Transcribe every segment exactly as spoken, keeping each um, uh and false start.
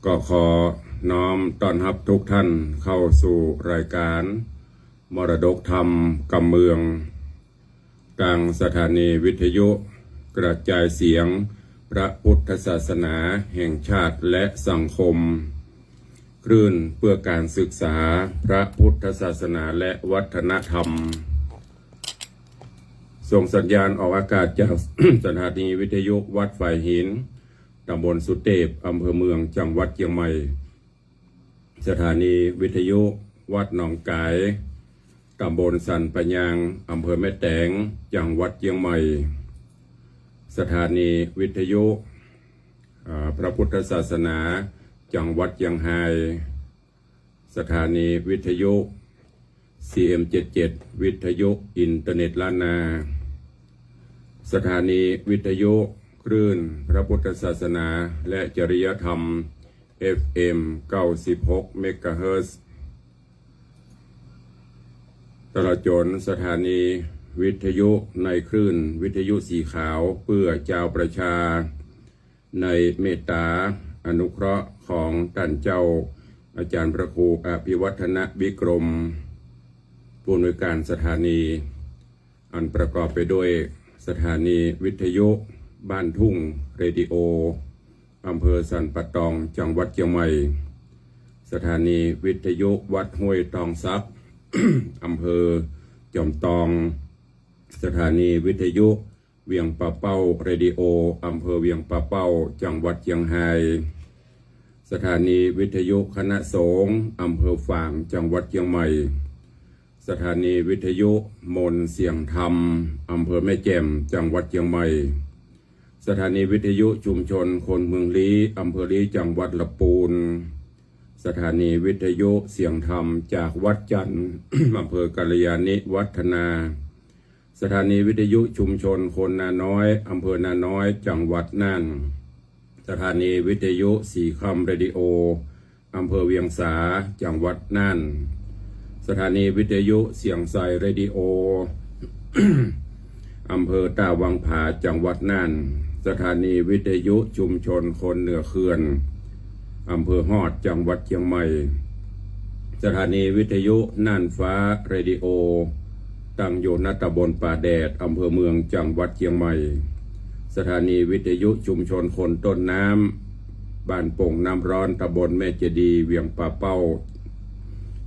ก็ขอน้อมต้อนฮับทุกท่านเข้าสู่รายก๋านมรดกธรรมกำเมือง ตางสถานีวิทยุกระจายเสียงพระพุทธศาสนาแห่งชาติและสังคม คลื่นเพื่อการศึกษาพระพุทธศาสนาและวัฒนธรรม ส่งสัญญาณออกอากาศจาก สถานีวิทยุวัดฝายหิน ตำบลสุเตพ อำเภอเมือง จังหวัดเชียงใหม่ สถานีวิทยุวัดหนองก๋าย ตำบลสันป่ายาง อำเภอแม่แตง จังหวัดเชียงใหม่ สถานีวิทยุ อ่า พระพุทธศาสนา จังหวัดเชียงฮาย สถานีวิทยุ ซีเอ็มเจ็ดเจ็ด วิทยุอินเทอร์เน็ตล้านนา สถานีวิทยุคลื่นพระพุทธศาสนาและจริยธรรม เอฟเอ็ม เก้าสิบหก เมกะเฮิรตซ์ ตลอดจ๋นสถานีวิทยุในคลื่นวิทยุสีขาวเพื่อจาวประชา ในเมตตาอนุเคราะห์ของต้านเจ้าอาจ๋ารย์พระครูอภิวัฒนวิกรม ผู้อำนวยการสถานี อันประกอบไปด้วยสถานีวิทยุบ้านทุ่งเรดิโอ อำเภอสันป่าตอง จังหวัดเชียงใหม่ สถานีวิทยุวัดห้วยตองสัก อำเภอจอมตอง สถานีวิทยุเวียงป่าเป้าเรดิโอ อำเภอเวียงป่าเป้า จังหวัดเชียงฮาย สถานีวิทยุคณะสงฆ์ อำเภอฝาง จังหวัดเชียงใหม่ สถานีวิทยุมนต์เสียงธรรม อำเภอแม่แจ่ม จังหวัดเชียงใหม่ สถานีวิทยุชุมชนคนเมืองลี้ อำเภอลี้ จังหวัดลำปูน สถานีวิทยุเสียงธรรมจากวัดจันทร์ อำเภอกัลยาณิวัฒนา สถานีวิทยุชุมชนคนนาน้อย อำเภอนาน้อย จังหวัดน่าน สถานีวิทยุสีคำเรดิโอ อำเภอเวียงสา จังหวัดน่าน สถานีวิทยุเสียงใสเรดิโอ อำเภอต้าวังผา จังหวัดน่าน สถานีวิทยุชุมชนคนเหนือเขื่อน อำเภอฮอด จังหวัดเชียงใหม่ สถานีวิทยุน่านฟ้าเรดิโอ ตั้งอยู่ ณ ตำบลป่าแดด อำเภอเมือง จังหวัดเชียงใหม่ สถานีวิทยุชุมชนคนต้นน้ำ บ้านโป่งน้ำร้อน ตำบลแม่เจดีย์ เวียงป่าเป้า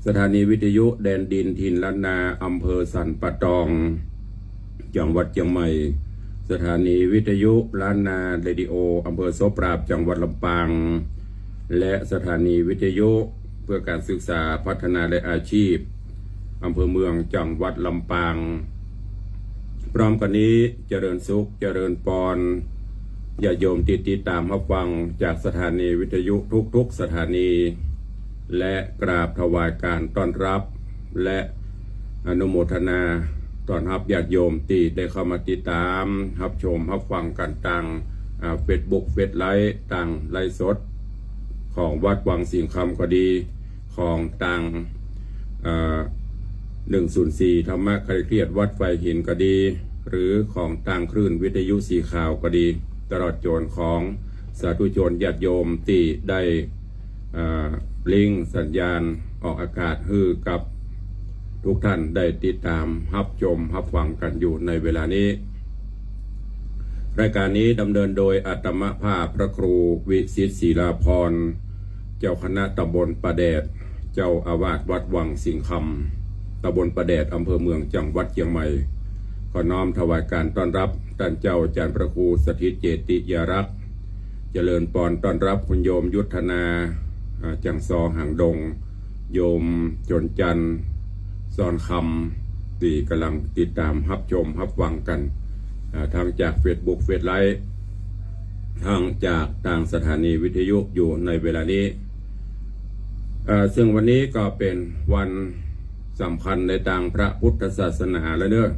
สถานีวิทยุแดนดินถิ่นล้านนา อำเภอสันป่าตอง จังหวัดเชียงใหม่ สถานีวิทยุล้านนาเรดิโอ อำเภอโสปราบ จังหวัดลำปาง และสถานีวิทยุเพื่อการศึกษาพัฒนาและอาชีพ อำเภอเมือง จังหวัดลำปาง พร้อมกั๋นนี้ เจริญสุข เจริญปอน ญาติโยมตี้ติดต๋ามฮับฟังจากสถานีวิทยุทุกๆ สถานี และกราบถวายการต้อนรับ และอนุโมทนาต้อนฮับญาติโยมตี้ได้เข้ามาติดต๋ามฮับชมฮับฟังกั๋นตาง อ่า เฟซบุ๊ก เฟซไลฟ์ ตางไลฟ์สดของวัดวังสิงห์คำก็ดี ของตาง เอ่อ หนึ่งศูนย์สี่ ธรรมะคลายเครียดวัดฝายหินก็ดี หรือของตางคลื่นวิทยุสีขาวก็ดี ตลอดจ๋นของสาธุชนญาติโยมตี้ได้ เอ่อ ลิงก์สัญญาณออกอากาศหื้อกับทุกท่านได้ติดต๋ามฮับชมฮับฟังกั๋นอยู่ในเวลานี้ รายการนี้ดำเนินโดยอาตมาภาพพระครูวิสิทธิ์ศิลาภรณ์ เจ้าคณะตำบลป่าแดด เจ้าอาวาสวัดวังสิงห์คำ ตำบลป่าแดด อำเภอเมือง จังหวัดเชียงใหม่ ขอน้อมถวายการต้อนรับต้านเจ้าอาจ๋ารย์พระครูสถิตเจติยารักษ์ เจริญปอนต้อนรับคุณโยมยุทธนา อ่า จังซอหางดง โยมจนจันทร์ ซ่อนคำ ตี้ก่ำลังติดต๋ามฮับชมฮับฟังกั๋น อ่า ทั้งจากเฟซบุ๊ก เฟซไลฟ์ ทั้งจากตางสถานีวิทยุอยู่ในเวลานี้ อ่า ซึ่งวันนี้ก็เป๋นวันสำคัญในตางพระพุทธศาสนาแล้วเนาะ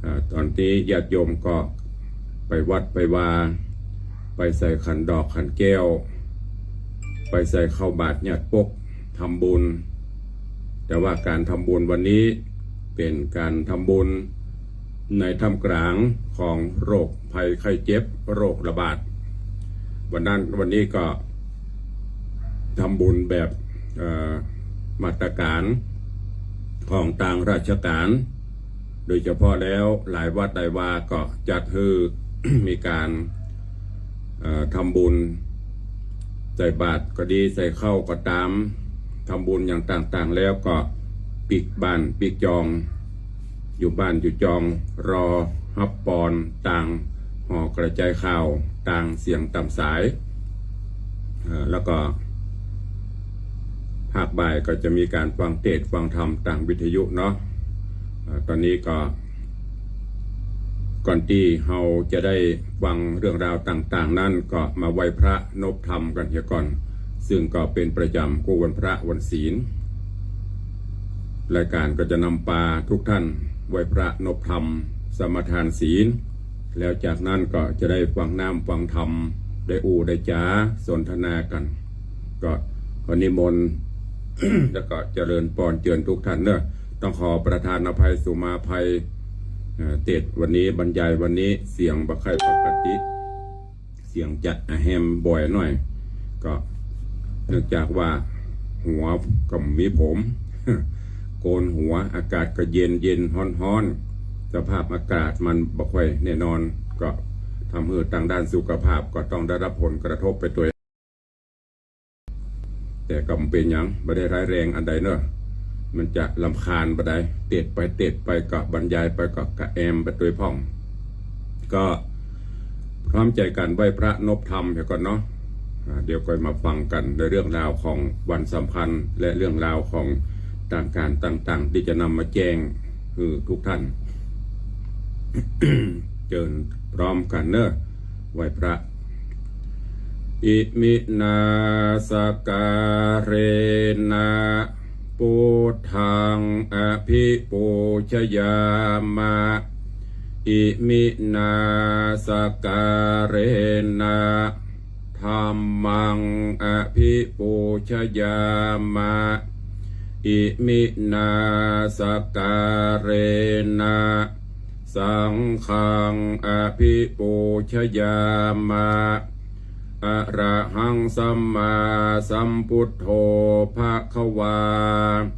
อ่า ต๋อนนี้ญาติโยมก็ไปวัดไปวา ไปใส่ขันดอกขันแก้ว ไปใส่ข้าวบาตรหยาดปก ทำบุญ แต่ว่าการทำบุญวันนี้เป๋นการทำบุญในท่ามกลางของโรคภัยไข้เจ็บ โรคระบาด วันนั้น วันนี้ก็ ทำบุญแบบ เอ่อ มาตรการของตางราชก๋าน โดยเฉพาะแล้วหลายวัดหลายวาก็จัดหื้อ มีก๋าน เอ่อ ทำบุญ ใส่บาตรก็ดี ใส่ข้าวก็ต๋าม ทำบุญอย่างต่างๆ แล้วก็ปิ๊กบ้านปิ๊กจอง อยู่บ้านอยู่จอง รอฮับปอนตางหอก๋ระจายข่าว ตางเสียงต๋ามสาย เอ่อ แล้วก็ ภาคบ่ายก็จะมีก๋านฟังเทศน์ฟังธรรมตางวิทยุเนาะ เอ่อ ต๋อนนี้ก็ ก่อนตี้เฮาจะได้ฟังเรื่องราวต่างๆ นั้น ก็มาไหว้พระนบธรรมกั๋นเหียก่อน ซึ่งก็เป๋นประจ๋ำกู้วันพระวันศีล รายก๋านก็จะนำปาทุกท่านไหว้พระนบธรรม สมาทานศีล แล้วจากนั้นก็จะได้ฟังน้ำฟังธรรม ได้อู้ได้จ๋าสนทนากั๋น ก็ขอนิมนต์ แล้วก็เจริญปอนเจิญทุกท่านเนาะ ต้องขอประทานอภัยสุมาภัย เอ่อ เทศน์วันนี้ บรรยายวันนี้เสียงบ่ใค่ปกติ เสียงจะแหมบ่อยหน่อย ก็เนื่องจากว่าหัวก็บ่มีผม โกนหัว อากาศก็เย็นๆ ฮ้อนๆ สภาพอากาศมันบ่ค่อยแน่นอน ก็ทำหื้อตางด้านสุขภาพก็ต้องได้รับผลกระทบไปตวย แต่ก็บ่เป๋นหยัง บ่ได้ร้ายแรงอันใดเนาะ มันจะรำคาญบ่ได้ เทศน์ไปเทศน์ไปก็บรรยายไปก็กระแอมไปตวยพ่อง ก็พร้อมใจ๋กั๋นไหว้พระนบธรรมเหียก่อนเนาะ อ่า เดี๋ยวก็มาฟังกั๋นในเรื่องราวของวันสำคัญ และเรื่องราวของตางก๋านต่างๆ ตี้จะนำมาแจ้งหื้อทุกท่าน เจิญพร้อมกั๋นเนาะ ไหว้พระ Iminā sakkārena buddhaṃ abhipūjayāma. Iminā sakkārena dhammaṃ abhipūjayāma. Iminā sakkārena saṅghaṃ abhipūjayāma. Arahaṃ sammāsambuddho bhagavā.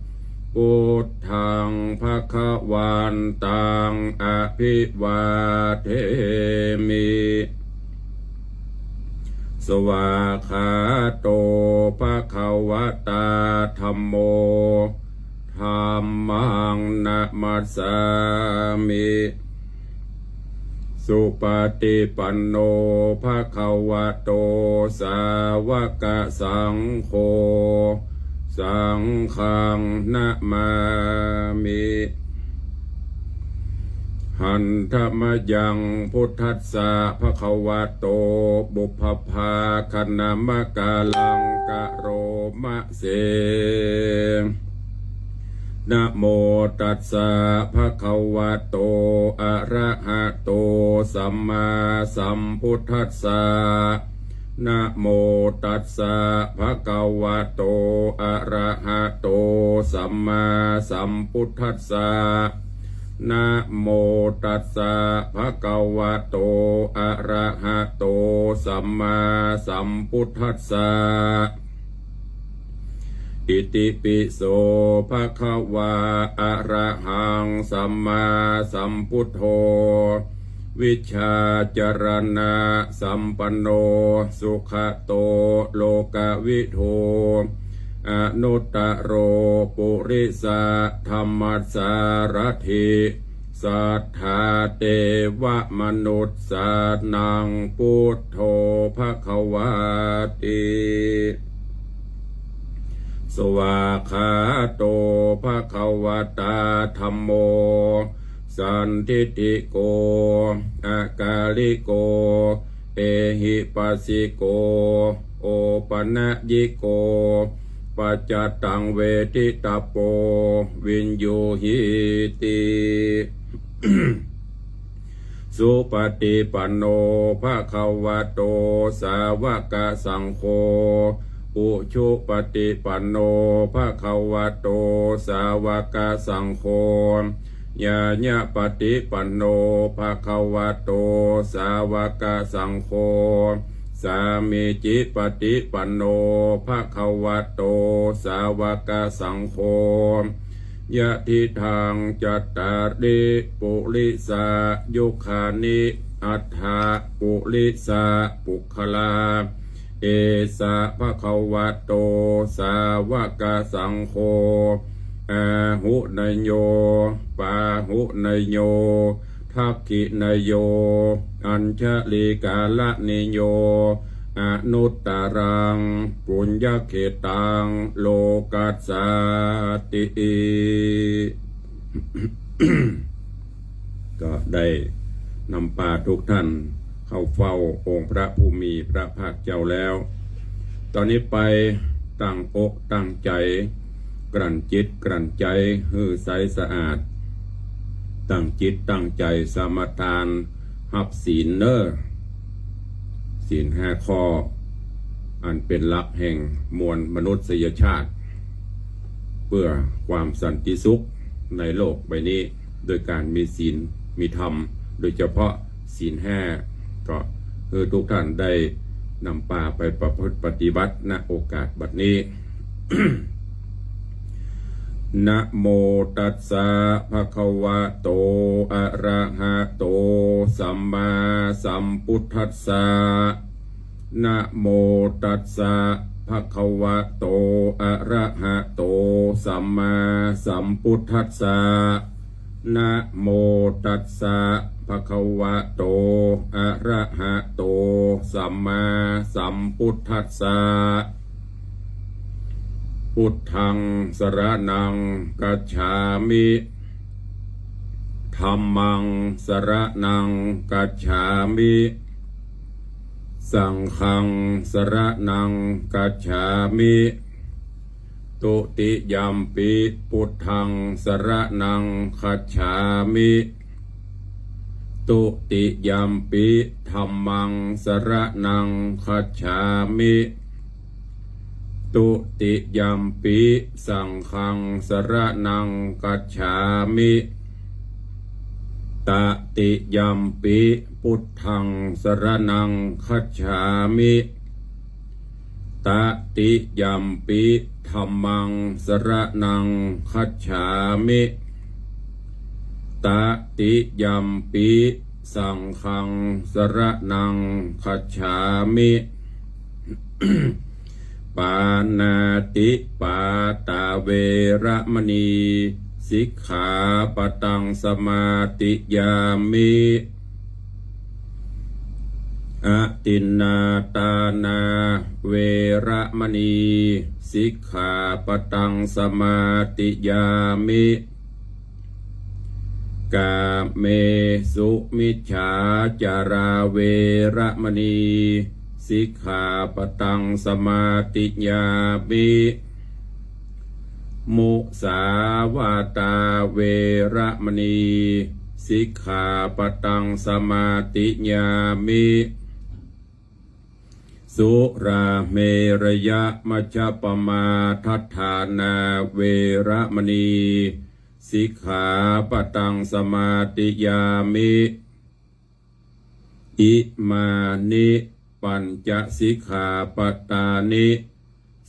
Buddhaṃ bhagavantaṃ abhivādemi. Svākkhāto bhagavatā dhammo. Dhammaṃ namassāmi. Supaṭipanno bhagavato sāvakasaṅgho. Saṅghaṃ namāmi. Handa mayaṃ buddhassa bhagavato pubbabhāganamakāraṃ karoma se. Namo tassa bhagavato arahato sammāsambuddhassa. Namo tassa bhagavato arahato sammāsambuddhassa. Namo tassa bhagavato arahato sammāsambuddhassa. Itipi so bhagavā arahaṃ sammāsambuddho vijjācaraṇasampanno sugato lokavidū anuttaro purisadammasārathi satthā devamanussānaṃ buddho bhagavāti. Svākkhāto bhagavatā dhammo sandiṭṭhiko akāliko ehipassiko opanayiko paccattaṃ veditabbo viññūhīti. Supaṭipanno bhagavato sāvakasaṅgho. Ujupaṭipanno bhagavato sāvakasaṅgho. Ñāyapaṭipanno bhagavato sāvakasaṅgho. สามีจิปฏิปันโน ภะคะวะโต สาวกสังโฆ ยะทิฏฐัง จัตตาริ ปุริสายุคานิ อัฏฐะ ปุริสาปุคคลา เอสะ ภะคะวะโต สาวกสังโฆ อาหุเนยโย ปาหุเนยโย ทักขิเนยโย อัญชลีกาละเนยโย อนุตตรัง ปุญญเขตตัง โลกัสสาติ ก็ได้นำปาทุกท่านเข้าเฝ้าองค์พระผู้มีพระภาคเจ้าแล้ว ต๋อนนี้ไปตั้งอกตั้งใจ๋ กลั่นจิตกลั่นใจ๋หื้อใสสะอาด ตั้งจิตตั้งใจ๋สมาทานฮับศีลเน่อ ศีลห้าข้อ อันเป๋นหลักแห่งมวลมนุษยชาติ เพื่อความสันติสุขในโลกใบนี้ โดยการมีศีล มีธรรม โดยเฉพาะศีลห้า ก็หื้อทุกท่านได้นำปาไปประพฤติปฏิบัติ ณ โอกาสบัดนี้ นะโมตัสสะ ภะคะวะโต อะระหะโต สัมมาสัมพุทธัสสะ นะโมตัสสะ ภะคะวะโต อะระหะโต สัมมาสัมพุทธัสสะ นะโมตัสสะ ภะคะวะโต อะระหะโต สัมมาสัมพุทธัสสะ พุทธัง สรณัง คัจฉามิ ธัมมัง สรณัง คัจฉามิ สังฆัง สรณัง คัจฉามิ ทุติยัมปิ พุทธัง สรณัง คัจฉามิ ทุติยัมปิ ธัมมัง สรณัง คัจฉามิ ทุติยัมปิ สังฆัง สรณัง คัจฉามิ ตติยัมปิ พุทธัง สรณัง คัจฉามิ ตติยัมปิ ธัมมัง สรณัง คัจฉามิ ตติยัมปิ สังฆัง สรณัง คัจฉามิ ปาณาติปาตา เวระมะนี สิกขาปะตัง สมาธิยามิ อทินนาทานา เวระมะนี สิกขาปะตัง สมาธิยามิ กาเมสุมิจฉาจารา เวระมะนี สิกขาปะตัง สมาธิยามิ มุสาวาตา เวระมะนี สิกขาปะตัง สมาธิยามิ สุราเมรยะมัจจปมาทัฏฐานา เวระมะนี สิกขาปะตัง สมาธิยามิ อิมานิ ปัญจสิกขาปะตานิ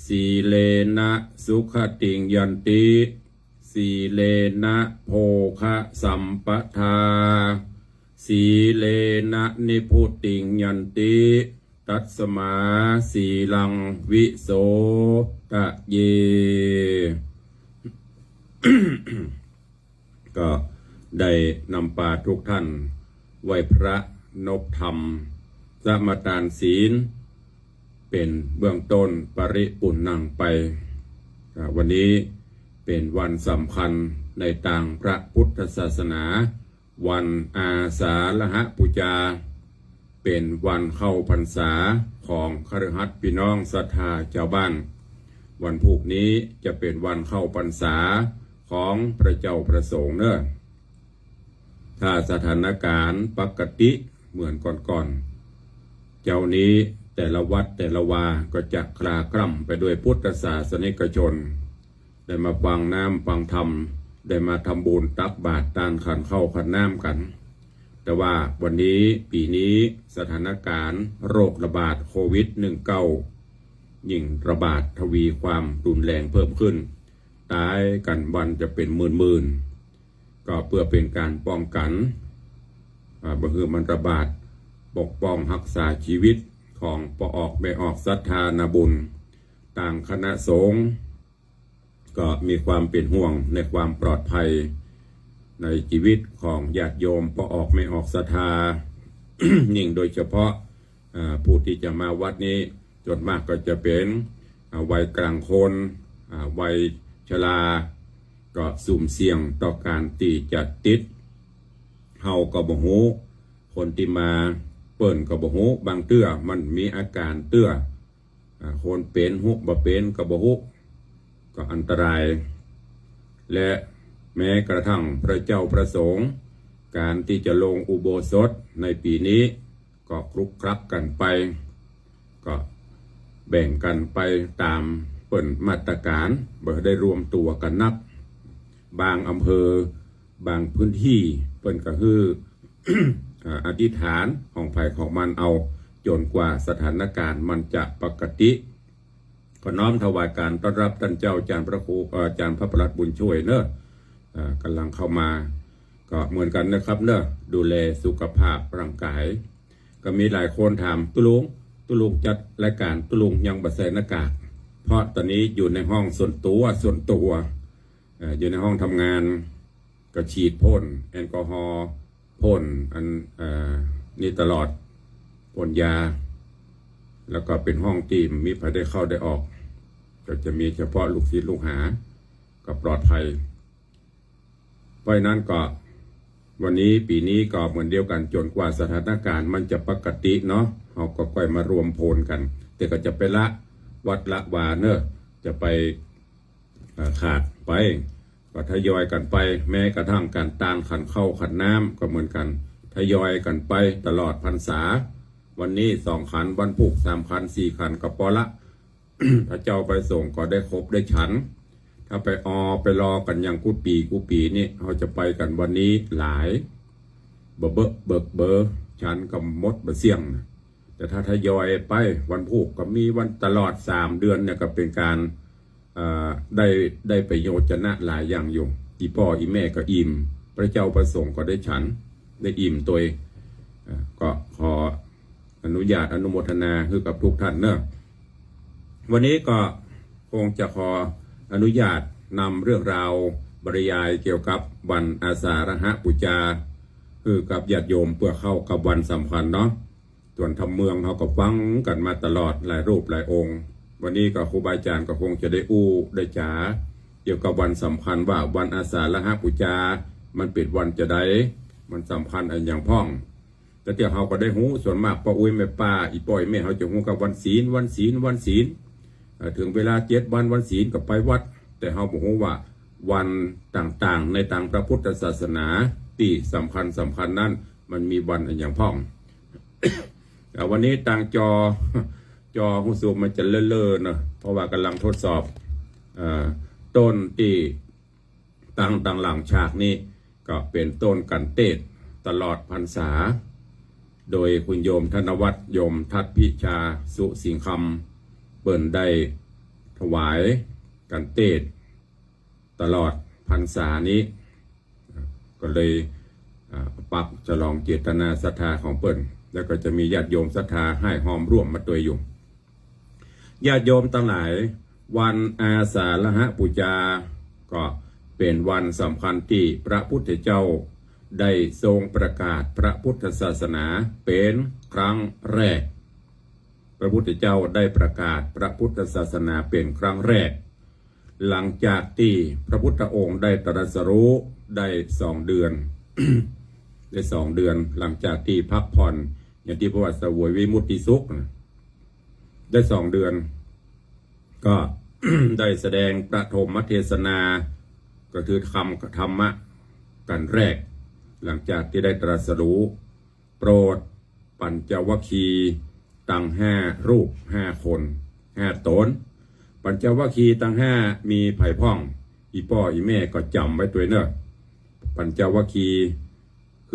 สีเลนะ สุขติง ยันติ สีเลนะ โภคะสัมปทา สีเลนะ นิพพุติง ยันติ ตัสมา สีลัง วิโสทะเย ก็ได้นำปาทุกท่านไหว้พระนบธรรม สมาทานศีล เป๋นเบื้องต้น ปริปุณณังไป อ่า วันนี้เป๋นวันสำคัญในตางพระพุทธศาสนา วันอาสาฬหบูชา เป๋นวันเข้าพรรษาของคฤหัสถ์พี่น้องศรัทธาจาวบ้าน วันพูกนี้จะเป๋นวันเข้าพรรษาของพระเจ้าพระสงฆ์เน่อ ถ้าสถานการณ์ปกติเหมือนก่อนๆ เจ๊านี้แต่ละวัดแต่ละวาก็จะคลาคล่ำไปด้วยพุทธศาสนิกชน ได้มาฟังน้ำฟังธรรม ได้มาทำบุญตักบาตรตานขันข้าวขันน้ำกั๋น แต่ว่าวันนี้ ปี๋นี้ สถานก๋ารณ์โรคระบาดโควิด หนึ่งเก้า ยิ่งระบาดทวีความรุนแรงเพิ่มขึ้น ต๋ายกั๋นวันจะเป๋นหมื่นๆ ก็เพื่อเป๋นก๋านป้องกั๋น อ่า บ่หื้อมันระบาด ปกป้องฮักษาจีวิตของป้อออกแม่ออกศรัทธานาบุญ ตางคณะสงฆ์ ก็มีความเป๋นห่วงในความปลอดภัยในจีวิตของญาติโยมป้อออกแม่ออกศรัทธา ยิ่งโดยเฉพาะ อ่า ผู้ตี้จะมาวัดนี้ ส่วนมากก็จะเป๋น อ่า วัยกลางคน อ่า วัยชรา ก็สุ่มเสี่ยงต่อก๋านตี้จะติด เฮาก็บ่ฮู้ คนตี้มาเปิ้นก็บ่ฮู้ บางเตื้อมันมีอาก๋านเตื้อ อ่า คนเป๋นฮู้ บ่เป๋นก็บ่ฮู้ ก็อันตราย และแม้กระทั่งพระเจ้าพระสงฆ์ ก๋านตี้จะลงอุโบสถในปี๋นี้ ก็คลุกคลักกั๋นไป ก็แบ่งกั๋นไปต๋ามเปิ้นมาตรก๋าน บ่ได้รวมตั๋วกั๋นนัก บางอำเภอ บางพื้นตี้ เปิ้นก็หื้อ อ่า อธิษฐานของใผของมันเอา จ๋นกว่าสถานก๋ารณ์มันจะปกติ ก็น้อมถวายก๋านต้อนรับต้านเจ้าอาจ๋ารย์พระครู เอ่อ อาจ๋ารย์พระประหลัดบุญช่วยเนาะ อ่า ก่ำลังเข้ามา ก็เหมือนกั๋นนะครับเนาะ ดูแลสุขภาพร่างกาย ก็มีหลายคนถาม ตุ๊ลุง ตุ๊ลุงจัดรายก๋าน ตุ๊ลุงยังบ่ใส่หน้ากาก เพราะต๋อนนี้อยู่ในห้องส่วนตั๋ว ส่วนตั๋ว เอ่อ อยู่ในห้องทำงาน ก็ฉีดพ่นแอลกอฮอล์ พ่นอัน เอ่อ นี่ตลอด พ่นยา แล้วก็เป๋นห้องตี้บ่มีใผได้เข้าได้ออก ก็จะมีเฉพาะลูกศิษย์ลูกหา ก็ปลอดภัย เพราะฉะนั้นก็วันนี้ปี๋นี้ก็เหมือนเดียวกั๋น จ๋นกว่าสถานก๋ารณ์มันจะปกติเนาะ เฮาก็ค่อยมารวมโพลกั๋น แต่ก็จะไปละวัดละวาเนาะ จะไป เอ่อ ขาดไป ก็ทยอยกั๋นไป แม้กระทั่งก๋านตานขันข้าวขันน้ำก็เหมือนกั๋น ทยอยกั๋นไปตลอดพรรษา วันนี้สองขัน วันพูกสามขัน สี่ขันก็ปอละ พระเจ้าพระสงฆ์ก็ได้ครบได้ฉัน ถ้าไปออไปรอกั๋นอย่างกู้ปี๋กู้ปี๋นี่ เฮาจะไปกั๋นวันนี้หลาย บ่เบอะเบิกเบอ ฉันก็หมดบ่เสี้ยงนะ แต่ถ้าทยอยไป วันพูกก็มี วันตลอดสามเดือนเนี่ยก็เป๋นก๋าน เอ่อ ได้ ได้ประโยชน์จะนะหลายอย่างอยู่ อี่ป้ออี่แม่ก็อิ่ม พระเจ้าพระสงฆ์ก็ได้ฉัน ได้อิ่มตวย เอ่อ ก็ขออนุญาตอนุโมทนาหื้อกับทุกท่านเนาะ วันนี้ก็คงจะขออนุญาตนำเรื่องราวบรรยายเกี่ยวกับวันอาสาฬหบูชา หื้อกับญาติโยมเปื้อเข้ากับวันสำคัญเนาะ ส่วนธรรมเมืองเฮาก็ฟังกั๋นมาตลอดหลายรูปหลายองค์ วันนี้ก็ครูบาอาจ๋ารย์ก็คงจะได้อู้ได้จ๋าเกี่ยวกับวันสำคัญว่าวันอาสาฬหบูชามันเป๋นวันจาใด มันสำคัญอะหยังพ่อง แต่เตื้อเฮาก็ได้ฮู้ ส่วนมากป้ออุ๊ยแม่ป้า อี่ป้ออี่แม่เฮาจะฮู้กับวันศีล วันศีล วันศีล เอ่อ เถิงเวลาเจ็ดวัน วันศีลก็ไปวัด แต่เฮาบ่ฮู้ว่าวันต่างๆ ในตางพระพุทธศาสนาตี้สำคัญสำคัญนั้น มันมีวันอะหยังพ่อง อ่า วันนี้ตางจอ จอฮู้สึกมันจะเล่อๆ เนาะ เพราะว่าก่ำลังทดสอบ เอ่อ ต้นตี้ตาง ตางหลังฉากนี้ก็เป๋นต้นกัณฑ์เตศน์ตลอดพรรษา โดยคุณโยมธนวัฒน์ โยมทัศน์พิชา สุสิงห์คำ เปิ้นได้ถวายกัณฑ์เตศน์ ตลอดพรรษานี้ ก็เลย อ่า ปักฉลองเจตนาศรัทธาของเปิ้น แล้วก็จะมีญาติโยมศรัทธาห้ายฮอมร่วมมาตวยอยู่ ญาติโยมตังหลาย วันอาสาฬหบูชา ก็เป๋นวันสำคัญตี้พระพุทธเจ้าได้ทรงประกาศพระพุทธศาสนาเป๋นครั้งแรก พระพุทธเจ้าได้ประกาศพระพุทธศาสนาเป๋นครั้งแรก หลังจากตี้พระพุทธองค์ได้ตรัสรู้ได้สองเดือน ได้สองเดือน หลังจากตี้พักผ่อน อย่างตี้พระว่าเสวยวิมุตติสุขนะ ได้สองเดือน ก็ ได้แสดงปฐมเทศนา ก็คือธรรม ธรรมะกัณฑ์แรก หลังจากตี้ได้ตรัสรู้ โปรดปัญจวัคคีย์ตังห้ารูปห้าคน ห้าต๋น ปัญจวัคคีย์ตังห้ามีใผพ่อง อี่ป้ออี่แม่ก็จ๋ำไว้ตวยเนาะ ปัญจวัคคีย์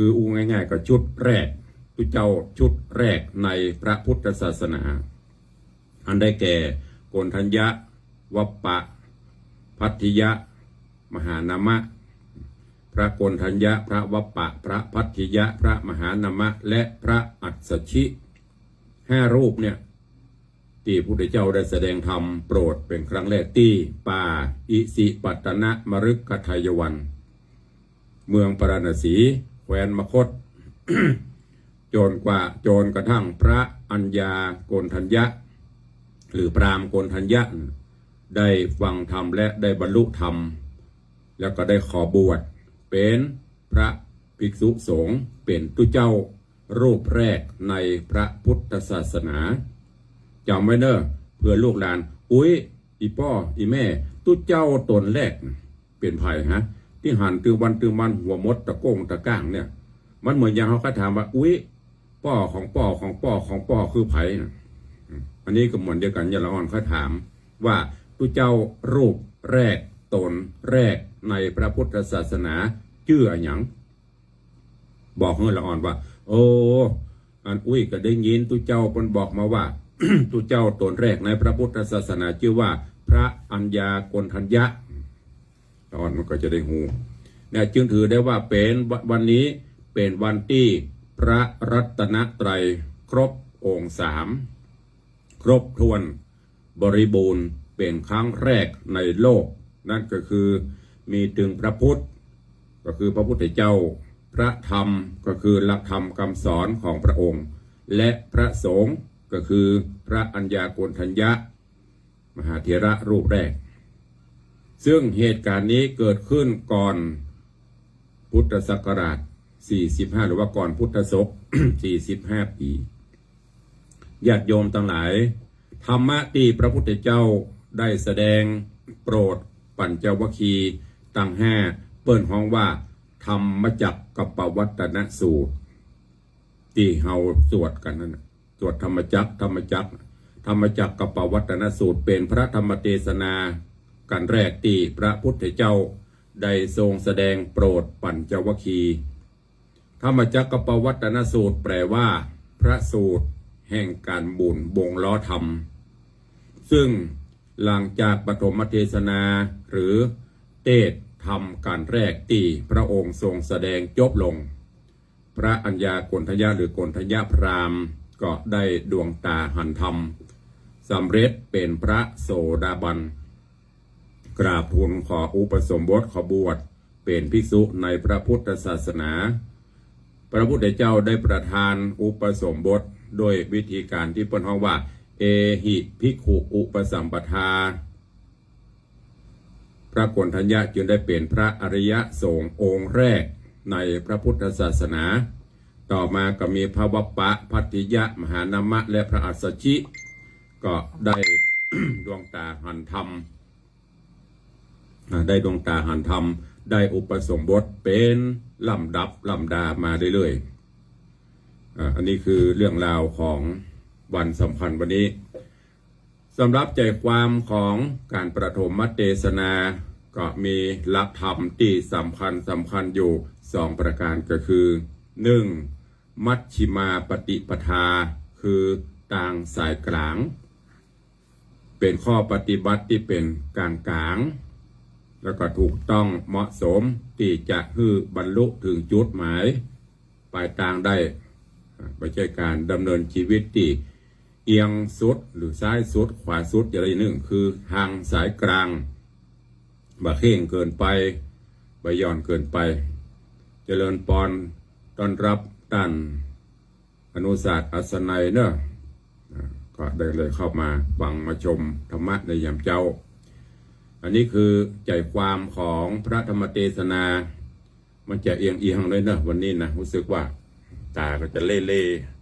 คืออู้ง่ายๆ ก็ชุดแรก ตุ๊เจ้าชุดแรกในพระพุทธศาสนา อันได้แก่ โกณฑัญญะ วัปปะ ภัททิยะ มหานามะ พระโกณฑัญญะ พระวัปปะ พระภัททิยะ พระมหานามะ และพระอัสสชิ ห้ารูปเนี่ย ตี้พระพุทธเจ้าได้แสดงธรรมโปรดเป๋นครั้งแรกตี้ป่าอิสิปตนมฤคทายวัน เมืองปาราณสี แคว้นมคธ จนกว่า จนกระทั่งพระอัญญาโกณฑัญญะ หรือพราหมณ์โกณฑัญญะ ได้ฟังธรรมและได้บรรลุธรรม แล้วก็ได้ขอบวชเป๋นพระภิกษุสงฆ์ เป๋นตุ๊เจ้ารูปแรกในพระพุทธศาสนา จ๋ำไว้เน่อ เผื่อลูกหลาน อุ๊ย อี่ป้อ อี่แม่ ตุ๊เจ้าต๋นแรกน่ะ เป๋นใผฮะ ตี้หันตึงวันตึงวันหัวมดตะโก้งตะก้างเนี่ย มันเหมือนอย่างเฮาก็ถามว่า อุ๊ย ป้อของป้อของป้อของป้อคือใผน่ะ อืม อันนี้ก็เหมือนเดียวกั๋น ญาติละอ่อนเขาถามว่าตุ๊เจ้ารูปแรกต๋นแรกในพระพุทธศาสนาจื้ออะหยัง บอกหื้อละอ่อนว่า โอ้ อันอุ๊ยก็ได้ยินตุ๊เจ้าเปิ้นบอกมาว่า ตุ๊เจ้าต๋นแรกในพระพุทธศาสนาจื้อว่าพระอัญญาโกณฑัญญะ ละอ่อนมันก็จะได้ฮู้ เนี่ย จึงถือได้ว่าเป๋น ว- วันนี้เป๋นวันตี้พระรัตนตรัยครบองค์สาม ครบถ้วนบริบูรณ์เป๋นครั้งแรกในโลก นั่นก็คือมีตึงพระพุทธ ก็คือพระพุทธเจ้า พระธรรม ก็คือหลักธรรมคำสอนของพระองค์ และพระสงฆ์ ก็คือพระอัญญาโกณฑัญญะ มหาเถระรูปแรก ซึ่งเหตุการณ์นี้เกิดขึ้นก่อนพุทธศักราช สี่สิบห้า หรือว่าก่อนพุทธศก สี่สิบห้า ปี๋ ญาติโยมตังหลาย ธรรมะตี้พระพุทธเจ้าได้แสดงโปรดปัญจวัคคีย์ตังห้า เปิ้นฮ้องว่าธรรมจักกัปปวัตตนสูตร ตี้เฮาสวดกั๋นนั่นน่ะ สวดธรรมจักร ธรรมจักร ธรรมจักกัปปวัตตนสูตร เป๋นพระธรรมเตสนากัณฑ์แรกตี้พระพุทธเจ้าได้ทรงแสดงโปรดปัญจวัคคีย์ ธรรมจักกัปปวัตตนสูตรแปลว่า พระสูตรแห่งก๋านหมุนวงล้อธรรม ซึ่งหลังจากปฐมเทสนาหรือเตสน์ธรรมกัณฑ์แรกตี้พระองค์ทรงแสดงจบลง พระอัญญาโกณฑัญญะหรือโกณฑัญญพราหมณ์ก็ได้ดวงต๋าหันธรรม สำเร็จเป๋นพระโสดาบัน กราบทูลขออุปสมบท ขอบวชเป๋นภิกษุในพระพุทธศาสนา พระพุทธเจ้าได้ประทานอุปสมบทด้วยวิธีการตี้เปิ้นฮ้องว่า เอหิภิกขุอุปสัมปทา พระโกณฑัญญะจึงได้เป๋นพระอริยสงฆ์องค์แรกในพระพุทธศาสนา ต่อมาก็มีพระวัปปะ ภัททิยะ มหานามะ และพระอัสสชิ ก็ได้ ดวงต๋าหันธรรม อ่า ได้ดวงต๋าหันธรรม ได้อุปสมบทเป๋นลำดับลำดามาเรื่อยๆ อ่า อันนี้คือเรื่องราวของวันสำคัญวันนี้ สำหรับใจความของก๋านปฐมเตสนา ก็มีหลักธรรมตี้สำคัญสำคัญอยู่สองประก๋าน ก็คือ หนึ่ง มัชฌิมาปฏิปทา คือตางสายก๋าง เป๋นข้อปฏิบัติตี้เป๋นก๋างๆ แล้วก็ถูกต้องเหมาะสมตี้จะหื้อบรรลุเถิงจุดหมาย ป๋ายตางได้ อ่า บ่ใจ้ก๋านดำเนินจีวิตตี้เอียงสุดหรือซ้ายสุดขวาสุดอย่างใดนึ่ง คือตางสายก๋าง บ่เข่งเกินไป บ่หย่อนเกินไป เจริญปอน ต้อนฮับต้าน อนุศาสน์อัศนัยเนาะ อ่า ก็ได้เลยเข้ามาฟังมาชมธรรมะในยามเจ๊า อันนี้คือใจความของพระธรรมเตสนา มันจะเอียงๆ หน่อยเนาะ วันนี้นะ ฮู้สึกว่าต๋าก็จะเล่ๆ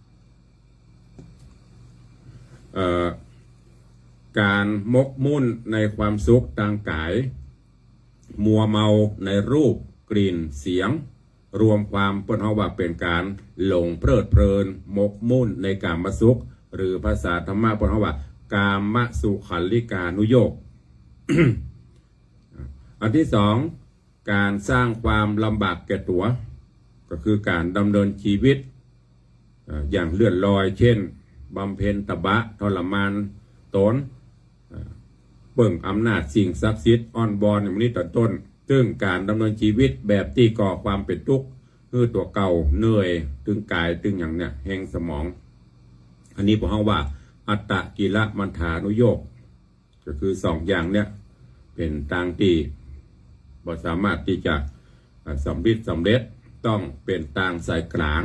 เอ่อ ก๋านหมกมุ่นในความสุขตางก๋าย มัวเมาในรูป กลิ่น เสียง รวมความเปิ้นฮ้องว่าเป๋นก๋านหลงเพลิดเพลิน หมกมุ่นในกามสุข หรือภาษาธรรมะเปิ้นฮ้องว่า กามสุขัลลิกานุโยค อันตี้สอง ก๋านสร้างความลำบากแก่ตั๋ว ก็คือก๋านดำเนินชีวิต เอ่อ อย่างเลื่อนลอย เช่น บำเพ็ญตบะทรมานตน เอ่อ เปิ้งอำนาจสิ่งศักดิ์สิทธิ์อ้อนวอนอย่างนี้เป็นต้น ซึ่งก๋านดำเนินชีวิตแบบตี้ก่อความเป๋นตุ๊กข์หื้อตั๋วเก่า เหนื่อยตึงก๋ายตึงหยังเนี่ย แฮงสมอง อันนี้เปิ้นฮ้องว่าอัตตกิลมัฏฐานุโยค ก็คือสองอย่างเนี่ยเป๋นตางตี้บ่สามารถตี้จะ อ่า สำริดสำเร็จ ต้องเป๋นตางสายก๋าง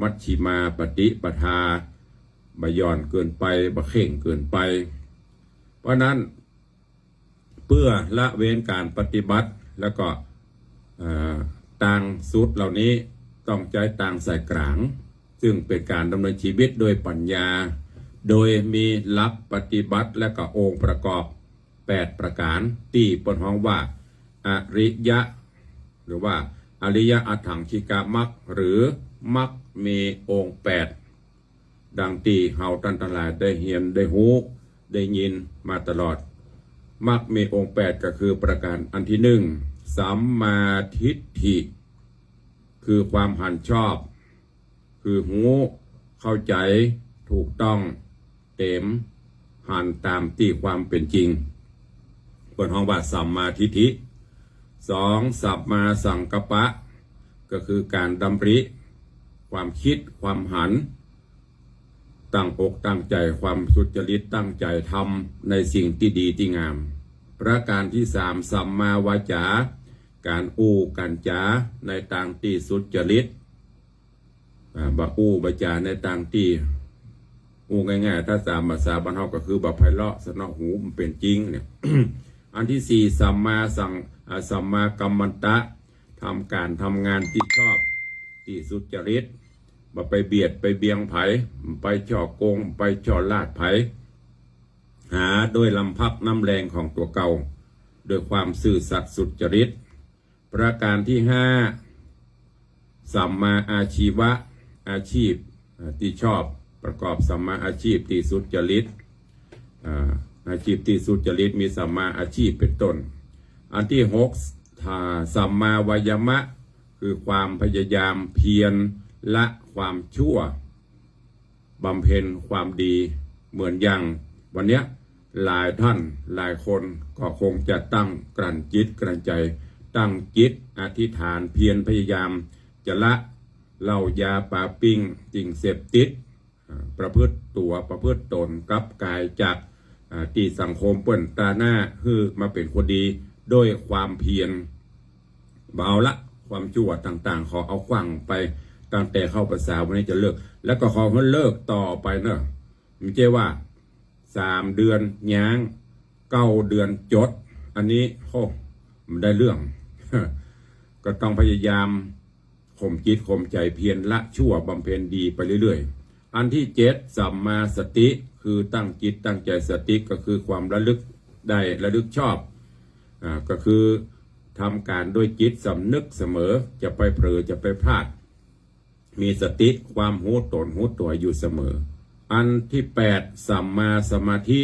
มัชฌิมาปฏิปทา บ่หย่อนเกินไป บ่เคร่งเกินไป เพราะนั้น เปื้อละเว้นก๋านปฏิบัติ แล้วก็ เอ่อ ตางสุดเหล่านี้ต้องใจ๊ตางสายก๋าง ซึ่งเป๋นก๋านดำเนินชีวิตโดยปัญญา โดยมีหลักปฏิบัติและก็องค์ประกอบแปดประก๋าน ตี้เปิ้นฮ้องว่าอริยะ หรือว่าอริยอัฏฐังคิกมรรค หรือมรรคมีองค์แปด ดังตี้เฮาต้านตังหลายได้เฮียนได้ฮู้ได้ยินมาตลอด มรรคมีองค์แปดก็คือประก๋านอันตี้นึ่ง สัมมาทิฏฐิ คือความหันชอบ คือฮู้เข้าใจ๋ถูกต้องเต๋ม หันต๋ามตี้ความเป๋นจริง เปิ้นฮ้องว่าสัมมาทิฏฐิ สอง สัมมาสังกัปปะ ก็คือก๋านดำริ ความกึ๊ดความหัน ตั้งอกตั้งใจ๋ ความสุจริต ตั้งใจ๋ทำในสิ่งตี้ดีตี้งาม ประก๋านตี้สาม สัมมาวาจา ก๋านอู้ก๋านจ๋าในตางตี้สุจริต อ่า บ่อู้บ่จ๋าในตางตี้ อู้ง่ายๆ ถ้าต๋ามภาษาบ้านเฮาก็คือบ่ไพเราะสนอหู บ่เป๋นจริงเนี่ย อันตี้สี่ สัมมาสัง อ่า สัมมากัมมันตะ ทำก๋านทำงานตี้ชอบ ตี้สุจริต บ่ไปเบียดไปเบียงใผ บ่ไปฉ้อโกง บ่ไปฉ้อราษฎร์ใผ หาโดยลำพักน้ำแรงของตั๋วเก่า โดยความซื่อสัตย์สุจริต ประก๋านตี้ห้า สัมมาอาชีวะ อาชีพ อ่า ตี้ชอบ ประกอบสัมมาอาชีพตี้สุจริต อ่า อาชีพตี้สุจริตมีสัมมาอาชีพเป๋นต้น อันตี้หก อ่า สัมมาวายามะ คือความพยายามเพียรละความชั่ว บำเพ็ญความดี เหมือนอย่างวันเนี้ย หลายท่านหลายคนก็คงจะตั้งกลั้นจิตกลั้นใจ๋ ตั้งจิตอธิษฐานเพียรพยายามจะละเหล้ายาปาปิ้งสิ่งเสพติด อ่า ประพฤติตั๋วประพฤติต๋นกลับก๋ายจาก อ่า ตี้สังคมเปิ้นตราหน้าหื้อมาเป๋นคนดีโดยความเพียร บ่เอาละ ความชั่วต่างๆ ขอเอาขว้างไป ตั้งแต่เข้าพรรษาวันนี้จะเลิก แล้วก็ขอหื้อเลิกต่อไปเนาะ บ่ใจ้ว่าสามเดือนย้าง เก้าเดือนจด อันนี้ โอ้ บ่ได้เรื่อง ก็ต้องพยายามข่มจิตข่มใจ๋เพียรละชั่วบำเพ็ญดีไปเรื่อยๆ อันตี้เจ็ด สัมมาสติ คือตั้งจิตตั้งใจ๋ สติก็คือความระลึกได้ระลึกชอบ อ่า ก็คือทำก๋านด้วยจิตสำนึกเสมอ จะไปเผลอจะไปพลาด มีสติความฮู้ต๋นฮู้ตั๋วอยู่เสมอ อันตี้แปด สัมมาสมาธิ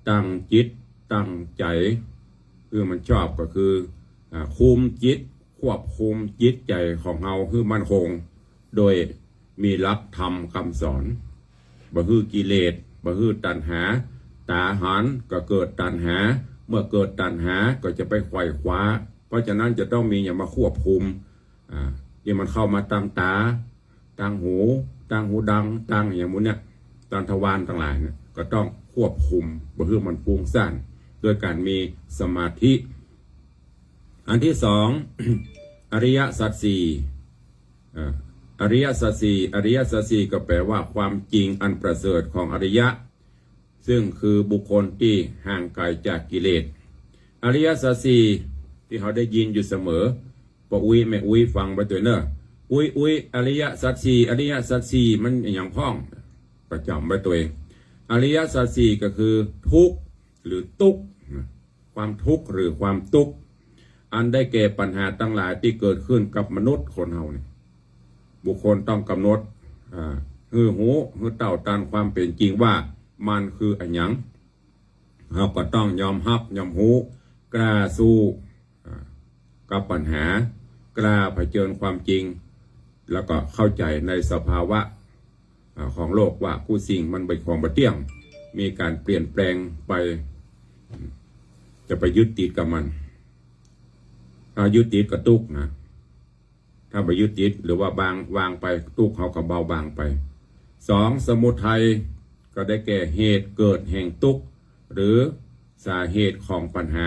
ตั้งจิตตั้งใจ๋ คือมันชอบก็คือ อ่า คุมจิต ควบคุมจิตใจ๋ของเฮาหื้อมั่นคง โดยมีหลักธรรมกำสอน บ่หื้อกิเลส บ่หื้อตัณหา ต๋าหันก็เกิดตัณหา เมื่อเกิดตัณหาก็จะไปไขว่คว้า เพราะฉะนั้นจะต้องมีหยังมาควบคุม อ่า ตี้มันเข้ามาตางต๋า ตางหู ตางหูดัง ตางหยังหมู่เนี่ย ตางทวารตังหลายเนี่ย ก็ต้องควบคุม บ่หื้อมันฟุ้งซ่าน ด้วยก๋านมีสมาธิ อันตี้สอง อริยสัจสี่ อ่า อริยสัจสี่ อริยสัจสี่ก็แปลว่าความจริงอันประเสริฐของอริยะ ซึ่งคือบุคคลตี้ห่างไกลจากกิเลส อริยสัจสี่ ตี้เฮาได้ยินอยู่เสมอ ป้ออุ๊ยแม่อุ๊ยฟังไว้ตวยเน่อ อุ๊ยอุ๊ย อริยสัจสี่ อริยสัจสี่ มันอะหยังพ่อง ก็จ๋ำไว้ตวย อริยสัจสี่ก็คือทุกข์หรือตุ๊กข์ ความทุกข์หรือความตุ๊กข์ อันได้แก่ปัญหาตังหลายตี้เกิดขึ้นกับมนุษย์คนเฮาเนี่ย บุคคลต้องกำหนด อ่า หื้อฮู้ หื้อเต้าตานความเป๋นจริงว่ามันคืออะหยัง เฮาก็ต้องยอมฮับยอมฮู้ กล้าสู้ อ่า กับปัญหา กล้าเผชิญความจริง แล้วก็เข้าใจ๋ในสภาวะ อ่า ของโลกว่ากู้สิ่งมันเป๋นของบ่เตี้ยง มีก๋านเปลี่ยนแปลงไป จะไปยึดติดกับมัน ถ้ายึดติดก็ตุ๊กนะ ถ้าบ่ยึดติดหรือว่าวาง วางไป ตุ๊กเฮาก็เบาบางไป สอง สมุทัย ก็ได้แก่เหตุเกิดแห่งตุ๊กข์ หรือสาเหตุของปัญหา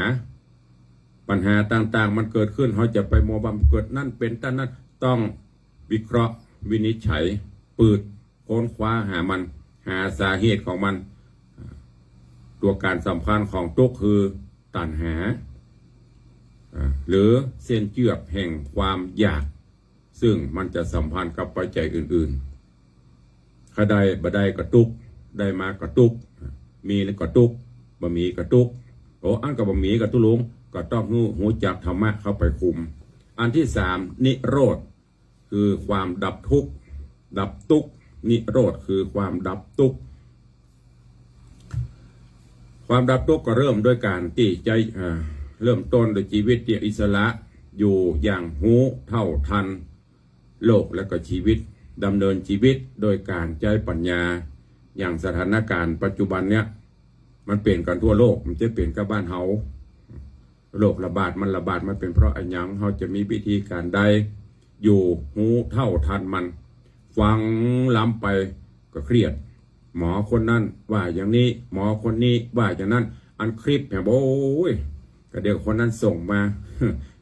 ปัญหาต่างๆ มันเกิดขึ้น เฮาจะไปมัวว่ามันเกิดนั้นเป๋นต้านนั้น ต้องวิเคราะห์ วินิจฉัย ปืด ค้นคว้าหามัน หาสาเหตุของมัน ตัวก๋านสำคัญของตุ๊กข์คือตัณหา อ่า หรือเส้นเจือกแห่งความอยาก ซึ่งมันจะสัมพันธ์กับปัจจัยอื่นๆ ถ้าได้บ่ได้ก็ตุ๊กข์ ได้มาก็ตุ๊กข์ มีแล้วก็ตุ๊กข์ บ่มีก็ตุ๊กข์ โอ้ อันก็บ่มีก็ตุ๊กข์ลง ก็ต้องฮู้ ฮู้จักธรรมะเข้าไปคุม อันที่สาม นิโรธ คือความดับทุกข์ ดับตุ๊กข์ นิโรธคือความดับตุ๊กข์ ความดับตุ๊กข์ก็เริ่มด้วยก๋านตี้จะ อ่า เริ่มต้นด้วยจีวิตตี้อิสระ อยู่อย่างฮู้เท่าทันโลกและก็จีวิต ดำเนินจีวิตโดยก๋านใจ๊ปัญญา อย่างสถานก๋ารณ์ปัจจุบันเนี้ย มันเป๋นกั๋นทั่วโลก มันจะเป๋นกับบ้านเฮา โรคระบาดมันระบาด มันเป๋นเพราะอะหยัง เฮาจะมีวิธีก๋านใด อยู่ฮู้เท่าทันมัน ฟังล้ำไปก็เครียด หมอคนนั้นว่าอย่างนี้ หมอคนนี้ว่าอย่างนั้น อันคลิปแหม โอ้ย ก็เดี๋ยวคนนั้นส่งมา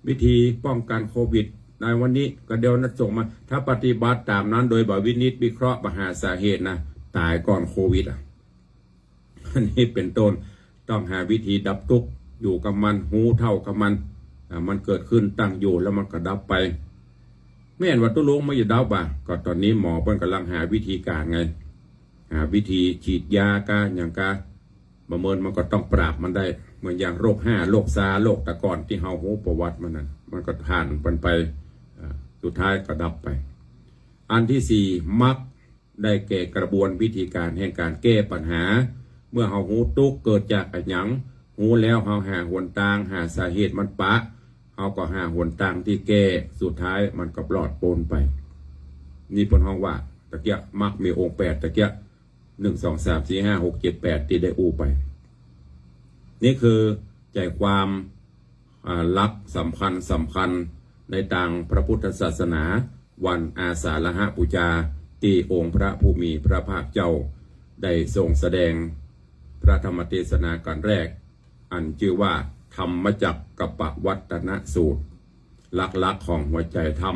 วิธีป้องกันโควิดในวันนี้ ก็เดี๋ยวนั้นส่งมา ถ้าปฏิบัติต๋ามนั้นโดยบ่วินิจวิเคราะห์บ่หาสาเหตุนะ ต๋ายก่อนโควิดอะ อันนี้เป๋นต้น ต้องหาวิธีดับตุ๊กข์ อยู่กับมัน ฮู้เท่ากับมัน อ่า มันเกิดขึ้นตั้งอยู่แล้วมันก็ดับไป แม่นว่าตุ๊กข์ลงมันจะดับบ่ะ ก็ต๋อนนี้หมอเปิ้นก่ำลังหาวิธีก๋านไง หาวิธีฉีดยาก้าหยังก้า บ่าเมินมันก็ต้องปราบมันได้ เหมือนอย่างโรคฮ้า โรคซาร์ โรคตะก่อนตี้เฮาฮู้ประวัติมันนั้น มันก็ผ่านมันไป อ่า สุดท้ายก็ดับไป อันที่สี่ มรรค ได้แก่กระบวนวิธีก๋านแห่งก๋านแก้ปัญหา เมื่อเฮาฮู้ตุ๊กข์เกิดจากอะหยัง ฮู้แล้วเฮาหาหนตาง หาสาเหตุมันปะ เฮาก็หาหนตางตี้แก้ สุดท้ายมันก็ปลอดป๊นไป นี่เปิ้นฮ้องว่า ตะเกียะ มรรคมีองค์แปด ตะเกียะ หนึ่ง สอง สาม สี่ ห้า หก เจ็ด แปด ตี้ได้อู้ไป นี่คือใจ๋ความ อ่า หลักสำคัญสำคัญในตางพระพุทธศาสนา วันอาสาฬหบูชา ตี้องค์พระผู้มีพระภาคเจ้า ได้ทรงแสดงพระธรรมเทศนากัณฑ์แรก อันจื้อว่า ธรรมจักรกัปปวัตตนสูตร หลักๆ ของหัวใจ๋ธรร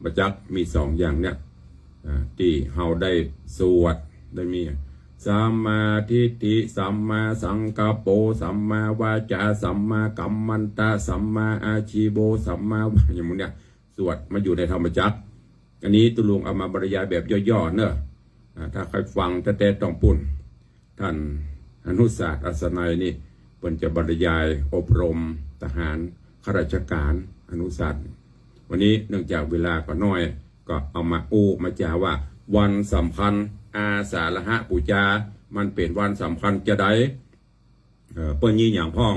มจักรมีสองอย่างเนี่ย อ่า ตี้เฮาได้สวด ได้มี สัมมาทิฏฐิ สัมมาสังกัปโป สัมมาวาจา สัมมากัมมันตะ สัมมาอาชีโว สัมมาวา อย่างหมู่เนี่ย สวดมาอยู่ในธรรมจักร อันนี้ตุ๊ลุงเอามาบรรยายแบบย่อๆ เนาะ อ่า ถ้าใค่ฟังแต๊ๆ ต้องปู้น ท่านอนุศาสตร์ อัศนัยนี่ เปิ้นจะบรรยายอบรมทหารข้าราชก๋านอนุศาสตร์ วันนี้เนื่องจากเวลาก็น้อย ก็เอามาอู้มาจ๋าว่า วันสำคัญอาสาฬหบูชา มันเป๋นวันสำคัญจาใด เอ่อ เปิ้นมีหยังพ่อง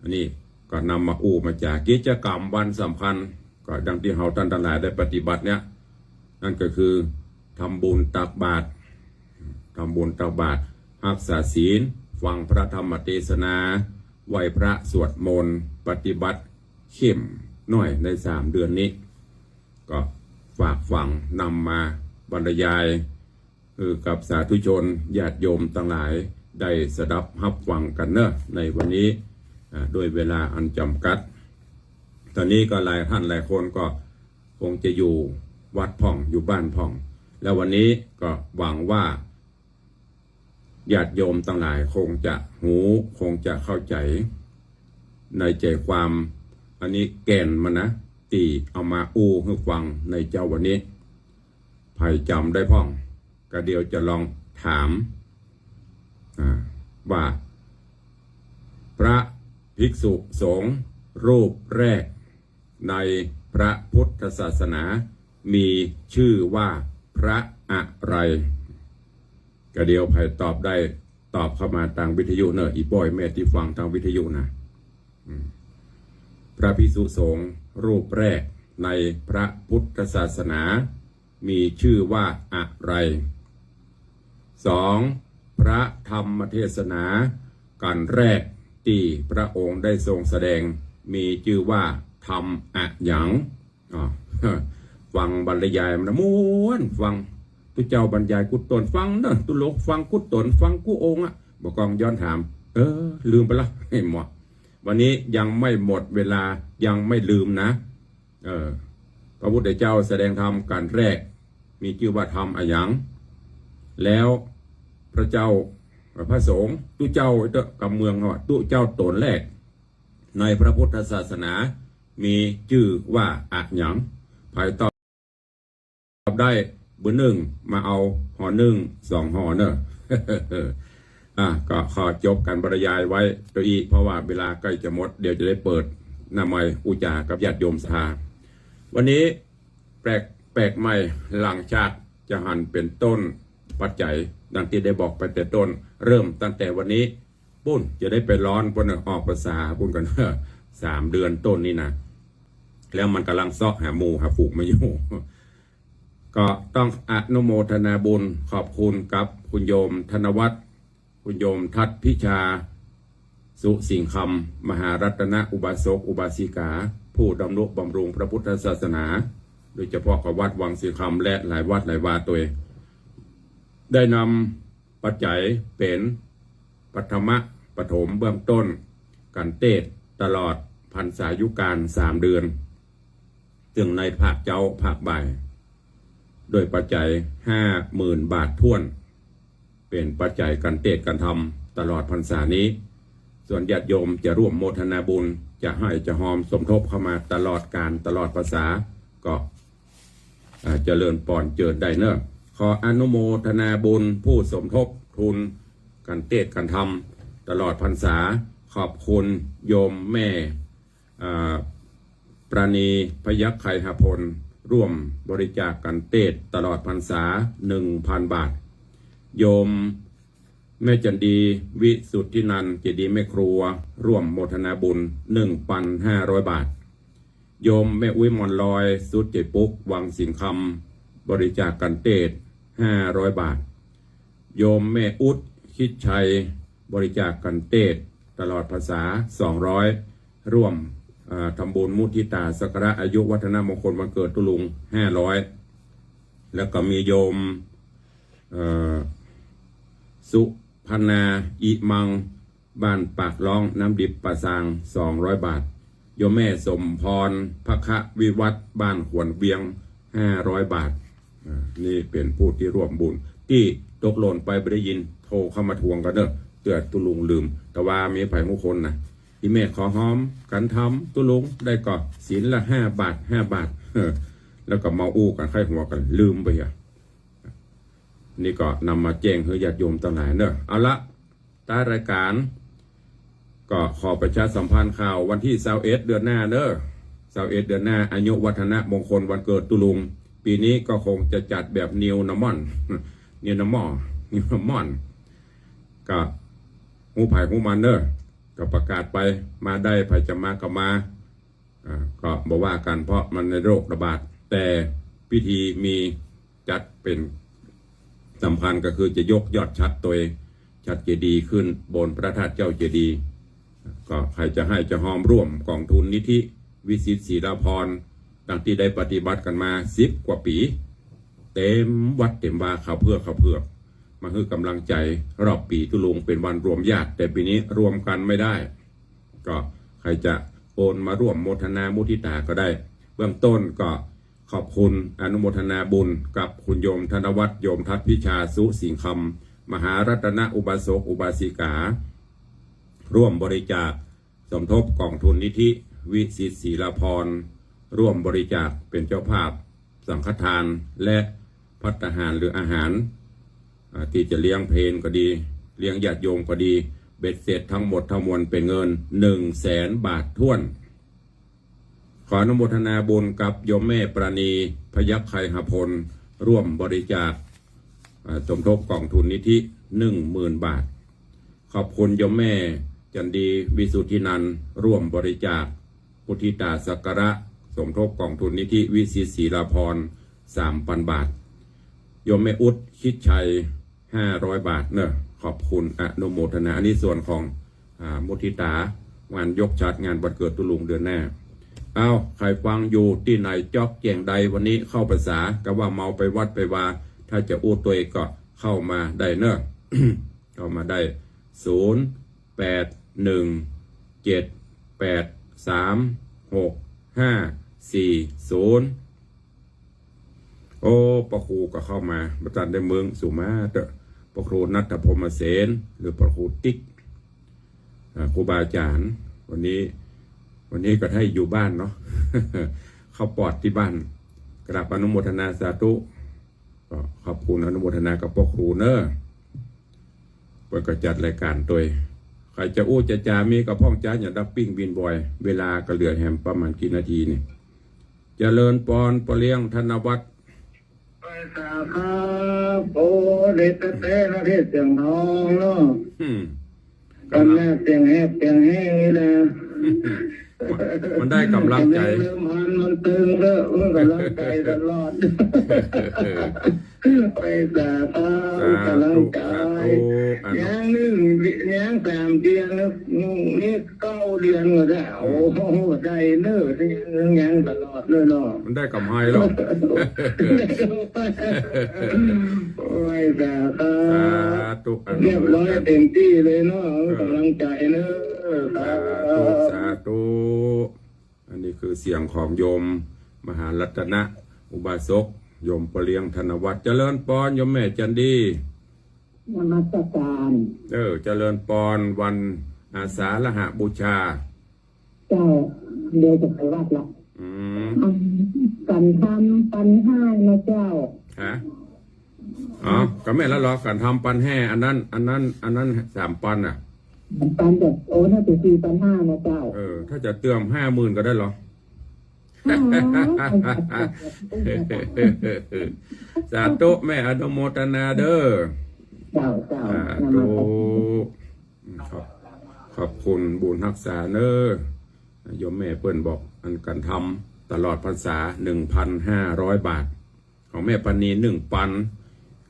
อันนี้ก็นำมาอู้มาจ๋า กิจกรรมวันสำคัญ ก็ดังตี้เฮาต้านตังหลายได้ปฏิบัติเนี่ย นั่นก็คือทำบุญตักบาตร ทำบุญตักบาตร ฮักษาศีล ฟังพระธรรมเทศนา ไหว้พระสวดมนต์ ปฏิบัติเข้มหน้อยในสามเดือนนี้ ก็ฝากฝังนำมาบรรยาย คือกับสาธุชนญาติโยมตังหลายได้สดับฮับฟังกั๋นเนาะ ในวันนี้ อ่า ด้วยเวลาอันจ๋ำกัด ต๋อนนี้ก็หลายท่านหลายคนก็คงจะอยู่วัดพ่อง อยู่บ้านพ่อง แล้ววันนี้ก็หวังว่า ญาติโยมตังหลายคงจะฮู้ คงจะเข้าใจ๋ ในใจ๋ความ อันนี้แก่นมันนะ ตี้เอามาอู้หื้อฟังในเจ๊าวันนี้ ใผจ๋ำได้พ่อง ก็เดี๋ยวจะลองถาม อ่า ว่า พระภิกษุสงฆ์รูปแรกในพระพุทธศาสนา มีชื่อว่าพระอะไร ก็เดี๋ยวใผตอบได้ ตอบเข้ามาตางวิทยุเนาะ อี่ป้ออี่แม่ตี้ฟังตางวิทยุนะ อืม พระภิกษุสงฆ์รูปแรกในพระพุทธศาสนา มีชื่อว่าอะไร สอง พระธรรมเทศนากัณฑ์แรกตี้พระองค์ได้ทรงแสดง มีจื้อว่าธรรมอะหยัง อ้อ ฟังบรรยายมันม่วน ฟังตุ๊เจ้าบรรยายกู้ต๋นฟังเนาะ ตุ๊ลุงฟังกู้ต๋นฟังกู้องค์อะ บ่กองย้อนถาม เออ ลืมไปละ ให้หมด วันนี้ยังไม่หมดเวลา ยังไม่ลืมนะ เออ พระพุทธเจ้าแสดงธรรมกัณฑ์แรก มีจื้อว่าธรรมอะหยัง แล้วพระเจ้า พระสงฆ์ ตุ๊เจ้าเต๊อะ กำเมืองเขาว่าตุ๊เจ้าต๋นแรก ในพระพุทธศาสนา มีจื้อว่าอะหยัง ใผตอบได้เบอร์นึ่ง มาเอาห่อนึ่งสองห่อเนาะ อ่ะ ก็ขอจบก๋านบรรยายไว้เต้าอี้ เพราะว่าเวลาใก้จะหมด เดี๋ยวจะได้เปิดหน้าไมค์อู้จ๋ากับญาติโยมศรัทธา วันนี้แปลก แปลกใหม่ หลังจากจะหันเป๋นต้นปัจจัย ดังตี้ได้บอกไปแต่ต้น เริ่มตั้งแต่วันนี้ ปู๊น จะได้ไปร้อนปู๊นเนาะ ออกพรรษาปู๊นกั๋น สามเดือนต้นนี่นะ แล้วมันก่ำลังเซาะหาหมู่หาฝูงมาอยู่ ก็ต้องอนุโมทนาบุญขอบคุณกับคุณโยมธนวัฒน์ คุณโยมทัตพิชา สุสิงห์คำ มหารัตนอุบาสกอุบาสิกา ผู้ดำรงบำรุงพระพุทธศาสนา โดยเฉพาะของวัดวังสิงห์คำ และหลายวัดหลายวาตวย ได้นำ ปัจจัยเป๋นปฐมะปฐมเบื้องต้น กัณฑ์เตศน์ตลอดพรรษายุกาลสามเดือน ซึ่งในภาคเจ๊าภาคบ่าย โดยปัจจัยห้าหมื่นบาทถ้วน เป๋นปัจจัยกัณฑ์เตศน์กัณฑ์ธรรมตลอดพรรษานี้ ส่วนญาติโยมจะร่วมโมทนาบุญ จะให้จะฮอมสมทบเข้ามาตลอดกาลตลอดพรรษา ก็ อ่า เจริญปอนเจิญได้เนาะ ขออนุโมทนาบุญผู้สมทบทุนกัณฑ์เตศน์กัณฑ์ธรรมตลอดพรรษา ขอบคุณโยมแม่ อ่า ปราณี พยัคฆไคหพล ร่วมบริจาคกัณฑ์เตศน์ตลอดพรรษา หนึ่งพันบาท โยมแม่จันดี วิสุทธินันท์ เจดีย์แม่ครัว ร่วมโมทนาบุญ หนึ่งพันห้าร้อยบาท โยมแม่อุ๊ยหมอนลอย สุดเจปุก วังสิงห์คำ บริจาคกัณฑ์เตศน์ ห้าร้อยบาท โยมแม่อุ๊ด คิดชัย บริจาคกัณฑ์เตศน์ตลอดพรรษา สองร้อย ร่วม เอ่อ ทำบุญมุทิตาสักการะอายุวัฒนมงคลวันเกิดตุ๊ลุง ห้าร้อย แล้วก็มีโยม เอ่อ สุพรรณา อิมัง บ้านปากล้อง น้ำดิบป่าซาง สองร้อยบาท โยมแม่สมพร พระคะวิวัฒน์ บ้านขวนเวียง ห้าร้อยบาท อ่า นี่เป๋นผู้ตี้ร่วมบุญ ตี้ตกหล่นไปบ่ได้ยิน โทรเข้ามาทวงกั๋นเนาะ เตื้อตุ๊ลุงลืม แต่ว่ามีใผฮู้คนนะ ตี้แม่ขอฮอมกัณฑ์ธรรมตุ๊ลุงได้ก่อ ศีลละห้าบาท ห้าบาท เออ แล้วก็มาอู้กั๋นใค่หัวกั๋น ลืมไปอะ นี่ก็นำมาแจ้งหื้อญาติโยมตังหลายเนาะ เอาละ ท้ายรายการ ก็ขอประชาสัมพันธ์ข่าววันตี้ซาวเอ็ดเดือนหน้าเนาะ ซาวเอ็ดเดือนหน้า อายุวัฒนมงคลวันเกิดตุ๊ลุง ปี๋นี้ก็คงจะจัดแบบ new normal new normal new normal ก็ฮู้ใผฮู้มันเนาะ ก็ประกาศไป มาได้ ใผจะมาก็มา อ่า ก็บ่ว่ากั๋น เพราะมันในโรคระบาด แต่พิธีมีจัดเป๋นสำคัญก็คือจะยกยอดฉัตรตวย ฉัตรเจดีย์ขึ้นบนพระธาตุเจ้าเจดีย์ ก็ใผจะให้จะฮอมร่วมก๋องทุนนิธิวิสิตศรีลาภรณ์ ดังตี้ได้ปฏิบัติกั๋นมาสิบกว่าปี๋ เต็มวัดเต็มวา ข้าวเผือกข้าวเผือก มาหื้อก๋ำลังใจ๋ รอบปี๋ตุ๊ลุงเป๋นวันรวมญาติ แต่ปี๋นี้รวมกั๋นไม่ได้ ก็ใผจะโอนมาร่วมโมทนามุทิตาก็ได้ เบื้องต้นก็ขอบคุณอนุโมทนาบุญกับคุณโยมธนวัฒน์ โยมทัตพิชา สุสิงห์คำ มหารัตนอุบาสกอุบาสิกา ร่วมบริจาคสมทบก๋องทุนนิธิวิสิตศรีลาภรณ์ ร่วมบริจาคเป๋นเจ้าภาพสังฆทานและภัตตาหารหรืออาหาร อ่า ตี้จะเลี้ยงเพลก็ดี เลี้ยงญาติโยมก็ดี เบ็ดเสร็จทั้งหมดทั้งมวลเป๋นเงิน หนึ่งแสนบาทถ้วน ขออนุโมทนาบุญกับโยมแม่ปราณี พยัคฆไคหพล ร่วมบริจาค อ่า สมทบก๋องทุนนิธิ หนึ่งหมื่นบาท ขอบคุณโยมแม่จันดี วิสุทธินันท์ ร่วมบริจาค พุทธิตาสักการะ สมทบก๋องทุนนิธิวิสิตศรีลาภรณ์ สามปันบาท โยมแม่อุ๊ด คิดชัย ห้าร้อยบาทเนอะ ขอบคุณอนุโมทนา อันนี้ส่วนของ อ่า มุทิตา งานยกฉัตรงานวันเกิดตุ๊ลุงเดือนหน้า เอ้า ใผฟังอยู่ตี้ไหนจ๊อกแจ่งใด วันนี้เข้าพรรษา กะว่าเมาไปวัดไปวา ถ้าจะอู้ตวยก็เข้ามาได้เนอะ เข้ามาได้ ศูนย์ แปด หนึ่ง เจ็ด แปด สาม หก ห้า สี่ ศูนย์ โอ้ พระครูก็เข้ามา บ่ตันได้เมือง สุมาเต๊อะ พระครูณัฐพรหมเสน หรือพระครูติ๊ก อ่า ครูบาอาจ๋ารย์ วันนี้ วันนี้ก็ได้อยู่บ้านเนาะ เข้าปอดตี้บ้าน กราบอนุโมทนาสาธุ ก็ขอบคุณอนุโมทนากับพระครูเนอะ เปิ้นก็จัดรายก๋านตวย ใผจะอู้จะจ๋า มีกระพ่องจ๋าอย่างดักปิ้งบินบอย เวลาก็เหลือแหมประมาณกี่นาทีนี่ เจริญปอน ป้อเลี้ยงธนวัฒน์ ไปสาขา โอ้ เด็ดแต๊ๆ นะ เทศน์เสียงทองเนาะ อืม กั๋นนะ เสียงแหบเสียงแห้งนี่นะ มันได้ก๋ำลังใจ๋ เริ่มหันมันตึงเต๊อะ มันก๋ำลังใจ๋ตลอด ไปสาขา สาธุ ก๋ำลังใจ๋ สาธุ อนุ ยังนึ่ง ยังสามเดือนนะ นี่เก้าเดือนก็ได้ โอ้โห ได้เนอะ ยังตลอดเลยเนาะ มันได้ก๋ำไรแล้ว โอ้ย สาธุ สาธุ อนุโมทนา เรียบร้อยเต็มตี้เลยเนาะ เออ ก๋ำลังใจ๋เนอะ สาธุ สาธุ สาธุ อันนี้คือเสียงของโยมมหารัตนะ อุบาสก โยมป้อเลี้ยงธนวัฒน์ เจริญปอน โยมแม่จันดี นมัสก๋าน เออ เจริญปอน วันอาสาฬหบูชา เจ้า เดี๋ยวจะไปวัดละ อืม อัน กั๋นทำปันห้านะเจ้า ฮะ อ๋อ ก็แม่นแล้วเหรอ กั๋นทำปันแห้ อันนั้น อันนั้น อันนั้นสามปันน่ะ สามปันแบบ โอ้ น่าจะสี่ปันห้านะเจ้า เออ ถ้าจะเติมห้าหมื่นก็ได้เหรอ อ๋อ สาธุ แม่อนุโมทนาเด้อ เจ้า เจ้า สาธุ นมัสก๋าน อืม ขอบ ขอบคุณบุญฮักษาเนอะ โยมแม่เปิ้นบอก อันกั๋นทำตลอดพรรษา หนึ่งพันห้าร้อยบาท ของแม่ปานี หนึ่งปัน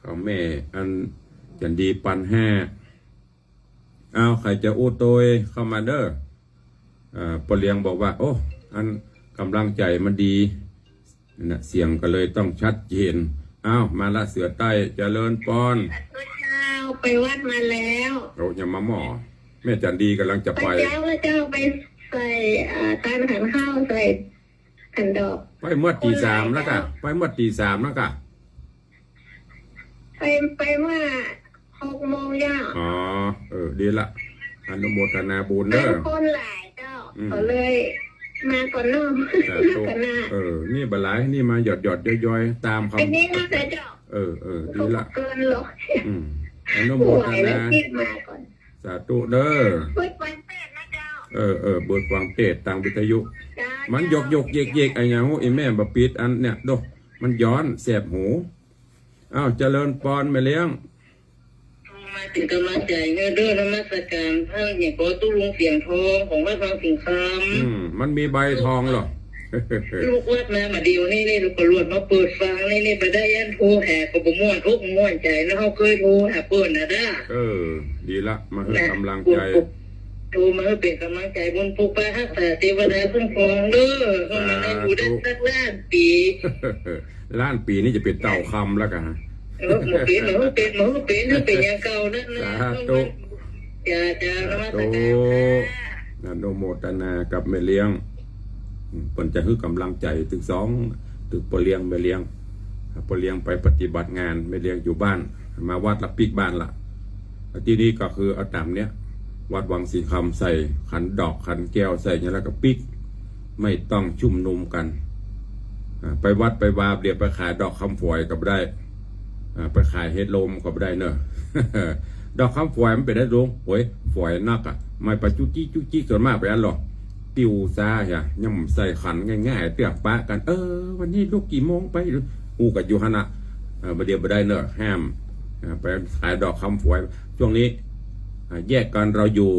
ของแม่อันจันดี ปันห้า อ้าว ใผจะอู้ตวยเข้ามาเด้อ เอ่อ ป้อเลี้ยงบอกว่า โอ้ อันก๋ำลังใจ๋มันดี นั่นน่ะ เสียงก็เลยต้องชัดเจน อ้าว มาละ เสือใต้ เจริญปอน สาธุเจ้า ไปวัดมาแล้ว โอ้ ยังมาหม้อ แม่จันดีก๋ำลังจะไป ไปเจ้า ไปเจ้า ไปใส่ อ่า ตานขันข้าว ใส่ขันดอก ไปเมื่อตี๋สามแล้วก่ะ ไปเมื่อตี๋สามแล้วก่ะ ไป ไปเมื่อหกโมงเจ้า อ๋อ เออ ดีละ อนุโมทนาบุญเด้อ คนหลายเจ้า อืม ก็เลยมาก่อนเนาะ สาธุ มาก่อนนะ เออ นี่บ่หลาย นี่มาหยอดๆ ย้อยๆ ตามเขา อันนี้น่าจะเจ้า เออ เออ ดีละ เกินหรอก อืม อนุโมทนา ไหวแล้ว รีบมาก่อน สาธุเด้อ เปิดฟังเทศน์นะเจ้า เออ เออ เปิดฟังเทศน์ตางวิทยุ เจ้า มันหยกๆ เยกๆ อะหยังฮู้ อีแม่บ่ปิดอันเนี่ย โดะ มันย้อนแสบหู อ้าว เจริญปอนแม่เลี้ยง มาเป๋นก๋ำลังใจ๋เนอะเด้อ นมัสก๋านต้านหลวงป้อตุ๊ลุงเสียงทองของวัดวังสิงห์คำ อืม มันมีใบทองเหรอ ลูกวัดมาบ่าเดี่ยวนี้ นี่ลูกก็ลวดมาเปิดฟังนี่ นี่บ่ได้อันโทรหาก็บ่ม่วนอกม่วนใจ๋นะ เฮาเกยโทรหาเปิ้นนะด้า เออ ดีละ มาหื้อ นะ ก๋ำลังใจ๋ โทรมาหื้อเป๋นก๋ำลังใจ๋ บุญปกปักฮักษา เตวดาคุ้มครองเด้อ หื้อมันได้อยู่ได้สักล้านปี๋ ล้านปี๋นี่จะเป๋นเต่าคำแล้วก่ะ เออ บ่เป๋น บ่เป๋น บ่เป๋น เป๋นอย่างเก่านั่นนะ สาธุ จ้า จ้า นมัสก๋านค่ะ สาธุ อนุโมทนากับแม่เลี้ยง อืม เปิ้นจะหื้อก๋ำลังใจ๋ตึงสอง ตึงป้อเลี้ยงแม่เลี้ยง ป้อเลี้ยงไปปฏิบัติงาน แม่เลี้ยงอยู่บ้าน มาวัดละปิ๊กบ้านละ ตี้นี้ก็คือเอาต๋ามเนี้ย วัดวังสิงห์คำ ใส่ขันดอกขันแก้ว ใส่หยังแล้วก็ปิ๊ก ไม่ต้องชุมนุมกั๋น อ่า ไปวัดไปวา บ่าเดี่ยวไปขายดอกคำฝอยก็บ่ได้ อ่า ไปขายเห็ดลมก็บ่ได้เนอะ ดอกคำฝอยมันเป๋นได้ลง โอ้ย ฝอยนักอะ ไม่ไปจุกจิกจุกจิก ส่วนมากไปอันหรอก ปิ้วซาเหีย ยังใส่ขันง่ายๆ เตื้อปะกั๋น เออ วันนี้ลูกกี่โมงไป อู้กั๋นอยู่หั้นน่ะ เออ บ่าเดี่ยวบ่ได้เนอะ ห้าม อ่า ไปขายดอกคำฝอย ช่วงนี้ อ่า แยกกันเราอยู่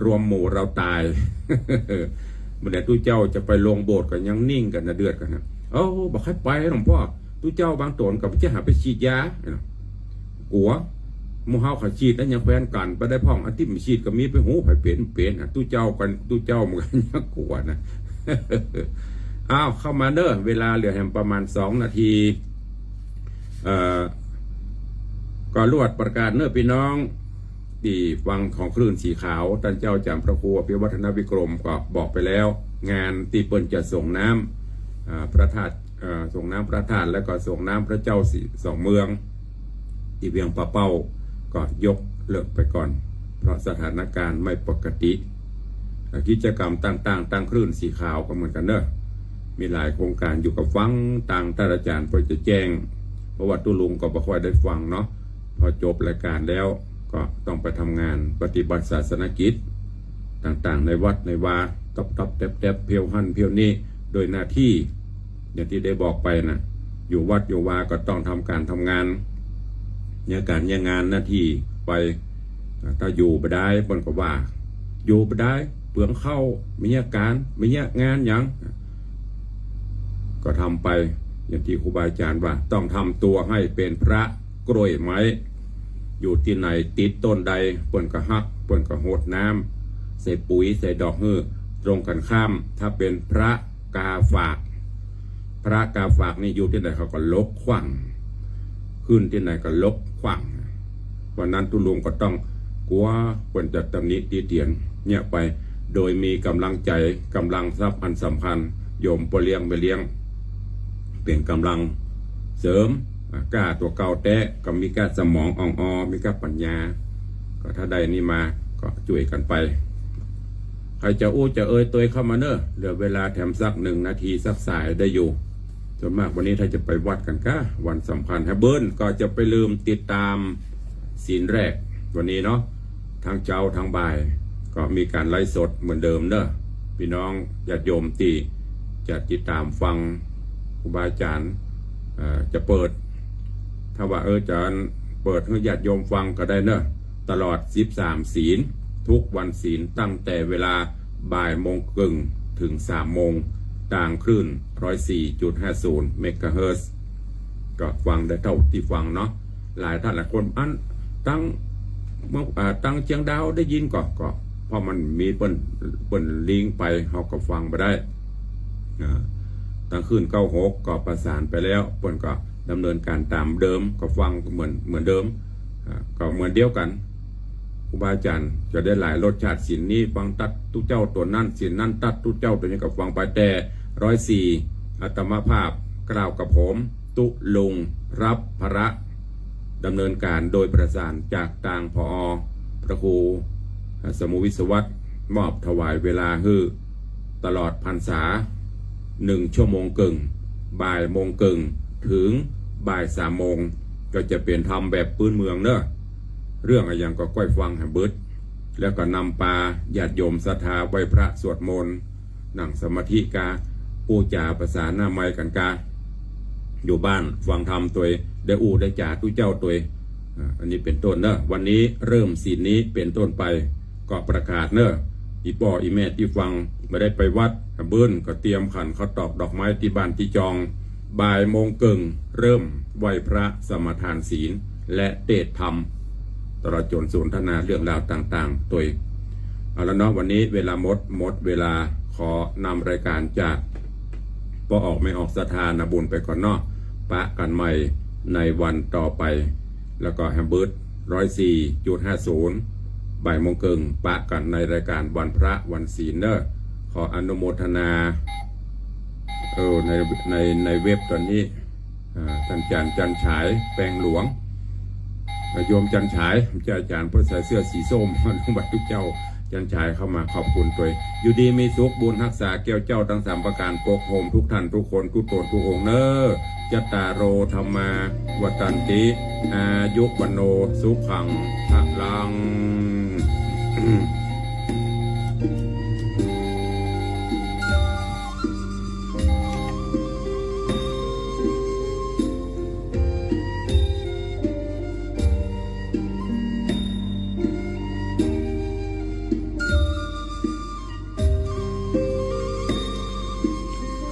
รวมหมู่เราตาย บ่าเดี่ยวตุ๊เจ้าจะไปลงโบสถ์ก็ยังนิ่งกั๋นนะ เดือดกั๋นนะ โอ้ บ่ใค่ไปหลวงป้อ ตุ๊เจ้าบางต๋นก็บ่ใจ้หาไปฉีดยา กั๋ว หมู่เฮาเขาฉีดแล้วยังแควนกั๋นไปได้พ่อง อันตี้บ่ฉีดก็มี ไปฮู้ไผเป๋น เป๋น อ่ะ ตุ๊เจ้ากั๋น ตุ๊เจ้าเหมือนกั๋น ยังกั๋วนะ อ้าว เข้ามาเน้อ เวลาเหลือแหมประมาณสองนาที เอ่อ ก็ลวดประกาศเน้อปี้น้อง ตี้ฟังของคลื่นสีขาว ต้านเจ้าจ๋ำพระครูอภิวัฒนวิกรมก็บอกไปแล้ว งานตี้เปิ้นจะสรงน้ำ อ่า พระธาตุ เอ่อ สรงน้ำพระธาตุ แล้วก็สรงน้ำพระเจ้าสี่ สองเมือง ตี้เวียงป่าเป้า ก็ยกเลิกไปก่อน เพราะสถานการณ์ไม่ปกติ อ่า กิจกรรมต่างๆ ตางคลื่นสีขาวก็เหมือนกั๋นเน้อ มีหลายโครงก๋านอยู่ ก็ฟังตางต้านอาจ๋ารย์เปิ้นจะแจ้ง เพราะว่าตุ๊ลุงก็บ่ค่อยได้ฟังเนาะ พอจบรายก๋านแล้วก็ต้องไปทำงานปฏิบัติศาสนกิจต่างๆ ในวัดในวา ต๊อบๆ แต๊บๆ เที่ยวหั้นเที่ยวนี่ โดยหน้าตี้ อย่างตี้ได้บอกไปน่ะ อยู่วัดอยู่วาก็ต้องทำก๋านทำงาน เยียะก๋านเยียะงานหน้าตี้ไป ถ้าอยู่บ่ได้เปิ้นก็ว่า อยู่บ่ได้ เปลืองข้าว บ่เยียะก๋าน บ่เยียะงานหยัง ก็ทำไปอย่างตี้ครูบาอาจ๋ารย์ว่า ต้องทำตั๋วหื้อเป๋นพระกล้วยไม้ อยู่ตี้ไหนติดต้นใด เปิ้นก็ฮัก เปิ้นก็หดน้ำ ใส่ปุ๋ย ใส่ดอกหื้อ ตรงกั๋นข้าม ถ้าเป๋นพระกาฝาก พระกาฝากนี่อยู่ตี้ไหนเขาก็ลกขว้าง ขึ้นตี้ไหนก็ลกขว้าง วันนั้นตุ๊ลุงก็ต้องกั๋วเปิ้นจะตำหนิติเตียนเยียะไป โดยมีก๋ำลังใจ๋ ก๋ำลังทรัพย์อันสำคัญ โยมป้อเลี้ยงแม่เลี้ยง เป๋นก๋ำลังเสริม อ่า ก้าตั๋วเก่าแต๊ ก็มีก้าสมองอ่องออ มีก้าปัญญา ก็ถ้าได้นี่มาก็จ้วยกั๋นไป ใผจะอู้จะเอ่ยตวยเข้ามาเน้อ เหลือเวลาแถมสักหนึ่งนาทีสักสายได้อยู่ ส่วนมากวันนี้ถ้าจะไปวัดกั๋นก้า วันสำคัญ แหมเปิ้นก็จะไปลืมติดต๋ามศีลแรกวันนี้เนาะ ตึงเจ๊าตึงบ่าย ก็มีก๋านไลฟ์สดเหมือนเดิมเน้อ ปี้น้องญาติโยมตี้จะติดต๋ามฟังครูบาอาจ๋ารย์ เอ่อ จะเปิด ถ้าว่า เออ อาจ๋ารย์เปิดหื้อญาติโยมฟังก็ได้เน้อ ตลอดสิบสามศีล ทุกวันศีลตั้งแต่เวลาบ่ายโมงเกิ่งเถิงสามโมง ตางคลื่นร้อยสี่จุดห้าศูนย์เมกะเฮิรตซ์ ก็ฟังได้เต้าตี้ฟังเนาะ หลายต้านหลายคน อัน ตางเมือง อ่า ตางเจียงดาวได้ยินก่อ ก็ เพราะมันมีเปิ้น เปิ้นลิงก์ไป เฮาก็ฟังบ่ได้ อ่า ตางคลื่นเก้าหกก็ประสานไปแล้ว เปิ้นก็ดำเนินก๋านต๋ามเดิม ก็ฟังเหมือน เหมือนเดิม อ่า ก็เหมือนเดียวกั๋น ครูบาอาจ๋ารย์จะได้หลายรสชาติ ศีลนี้ฟังตั๊ดตุ๊เจ้าตั๋วนั้น ศีลนั้นตั๊ดตุ๊เจ้าตั๋วนี้ก็ฟังไป แต่ร้อยสี่ อาตมาภาพกล่าวกับผม ตุ๊ลุง รับภาระ ดำเนินก๋านโดยประสานจากตาง ผอ พระครู สมุวิศวัตร มอบถวายเวลาหื้อตลอดพรรษา หนึ่งชั่วโมงเกิ่ง บ่ายโมงเกิ่งเถิงบ่ายสามโมง ก็จะเป๋นธรรมแบบพื้นเมืองเน้อ เรื่องอะหยังก็ก้อยฟังหื้อเบิด แล้วก็นำปาญาติโยมศรัทธาไหว้พระสวดมนต์ นั่งสมาธิกา อู้จ๋าภาษาหน้าไมค์กั๋นกา อยู่บ้านฟังธรรมตวย ได้อู้ได้จ๋าตุ๊เจ้าตวย อ่า อันนี้เป๋นต้นเน้อ วันนี้เริ่มศีลนี้เป๋นต้นไป ก็ประกาศเน้อ อี่ป้ออี่แม่ตี้ฟัง บ่ได้ไปวัด เปิ้นก็เตรียมขันข้าวตอกดอกไม้ตี้บ้านตี้จอง บ่ายโมงเกิ่งเริ่มไหว้พระสมาทานศีล และเตศน์ธรรม ตลอดจ๋นสนทนาเรื่องราวต่างๆ ตวย เอาละเนาะ วันนี้เวลาหมด หมดเวลา ขอนำรายก๋านจากป้อออกแม่ออกศรัทธานาบุญไปก่อนเนาะ ปะกั๋นใหม่ในวันต่อไป แล้วก็หื้อเบิดร้อยสี่จุดห้าศูนย์ บ่ายโมงเกิ่ง ปะกั๋นในรายก๋านวันพระวันศีลเน้อ ขออนุโมทนา เออ ใน ใน ในเว็บต๋อนนี้ อ่า ต้านอาจ๋ารย์จันทร์ฉาย แปงหลวง อ่า โยมจันทร์ฉาย บ่ใจ้อาจ๋ารย์ เปิ้นใส่เสื้อสีส้ม วัดทุกเจ้า จันทร์ฉายเข้ามาขอบคุณตวย อยู่ดีมีสุข บุญฮักษาแก้วเจ้าตึงสามประก๋าน ปกโฮมทุกต้านทุกคน กู้ต๋นกู้องค์เน้อ จัตตาโร ธัมมา วัฑฒันติ อายุ วัณโณ สุขัง พะลัง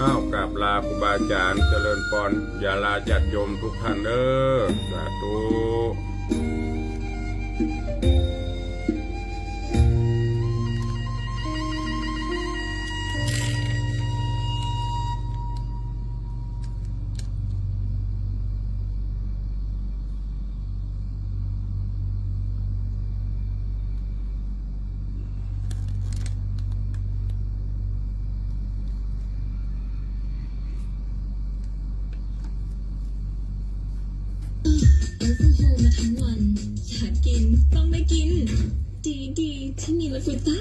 อ้าว กราบลา ครูบาอาจ๋ารย์ เจริญปอน ญาลาญาติโยมกู้ต้านเน้อ สาธุ แอลกอฮอล์มาทั้งวัน อยากกิน ต้องได้กิน ดีๆ ที่มีลากูต้า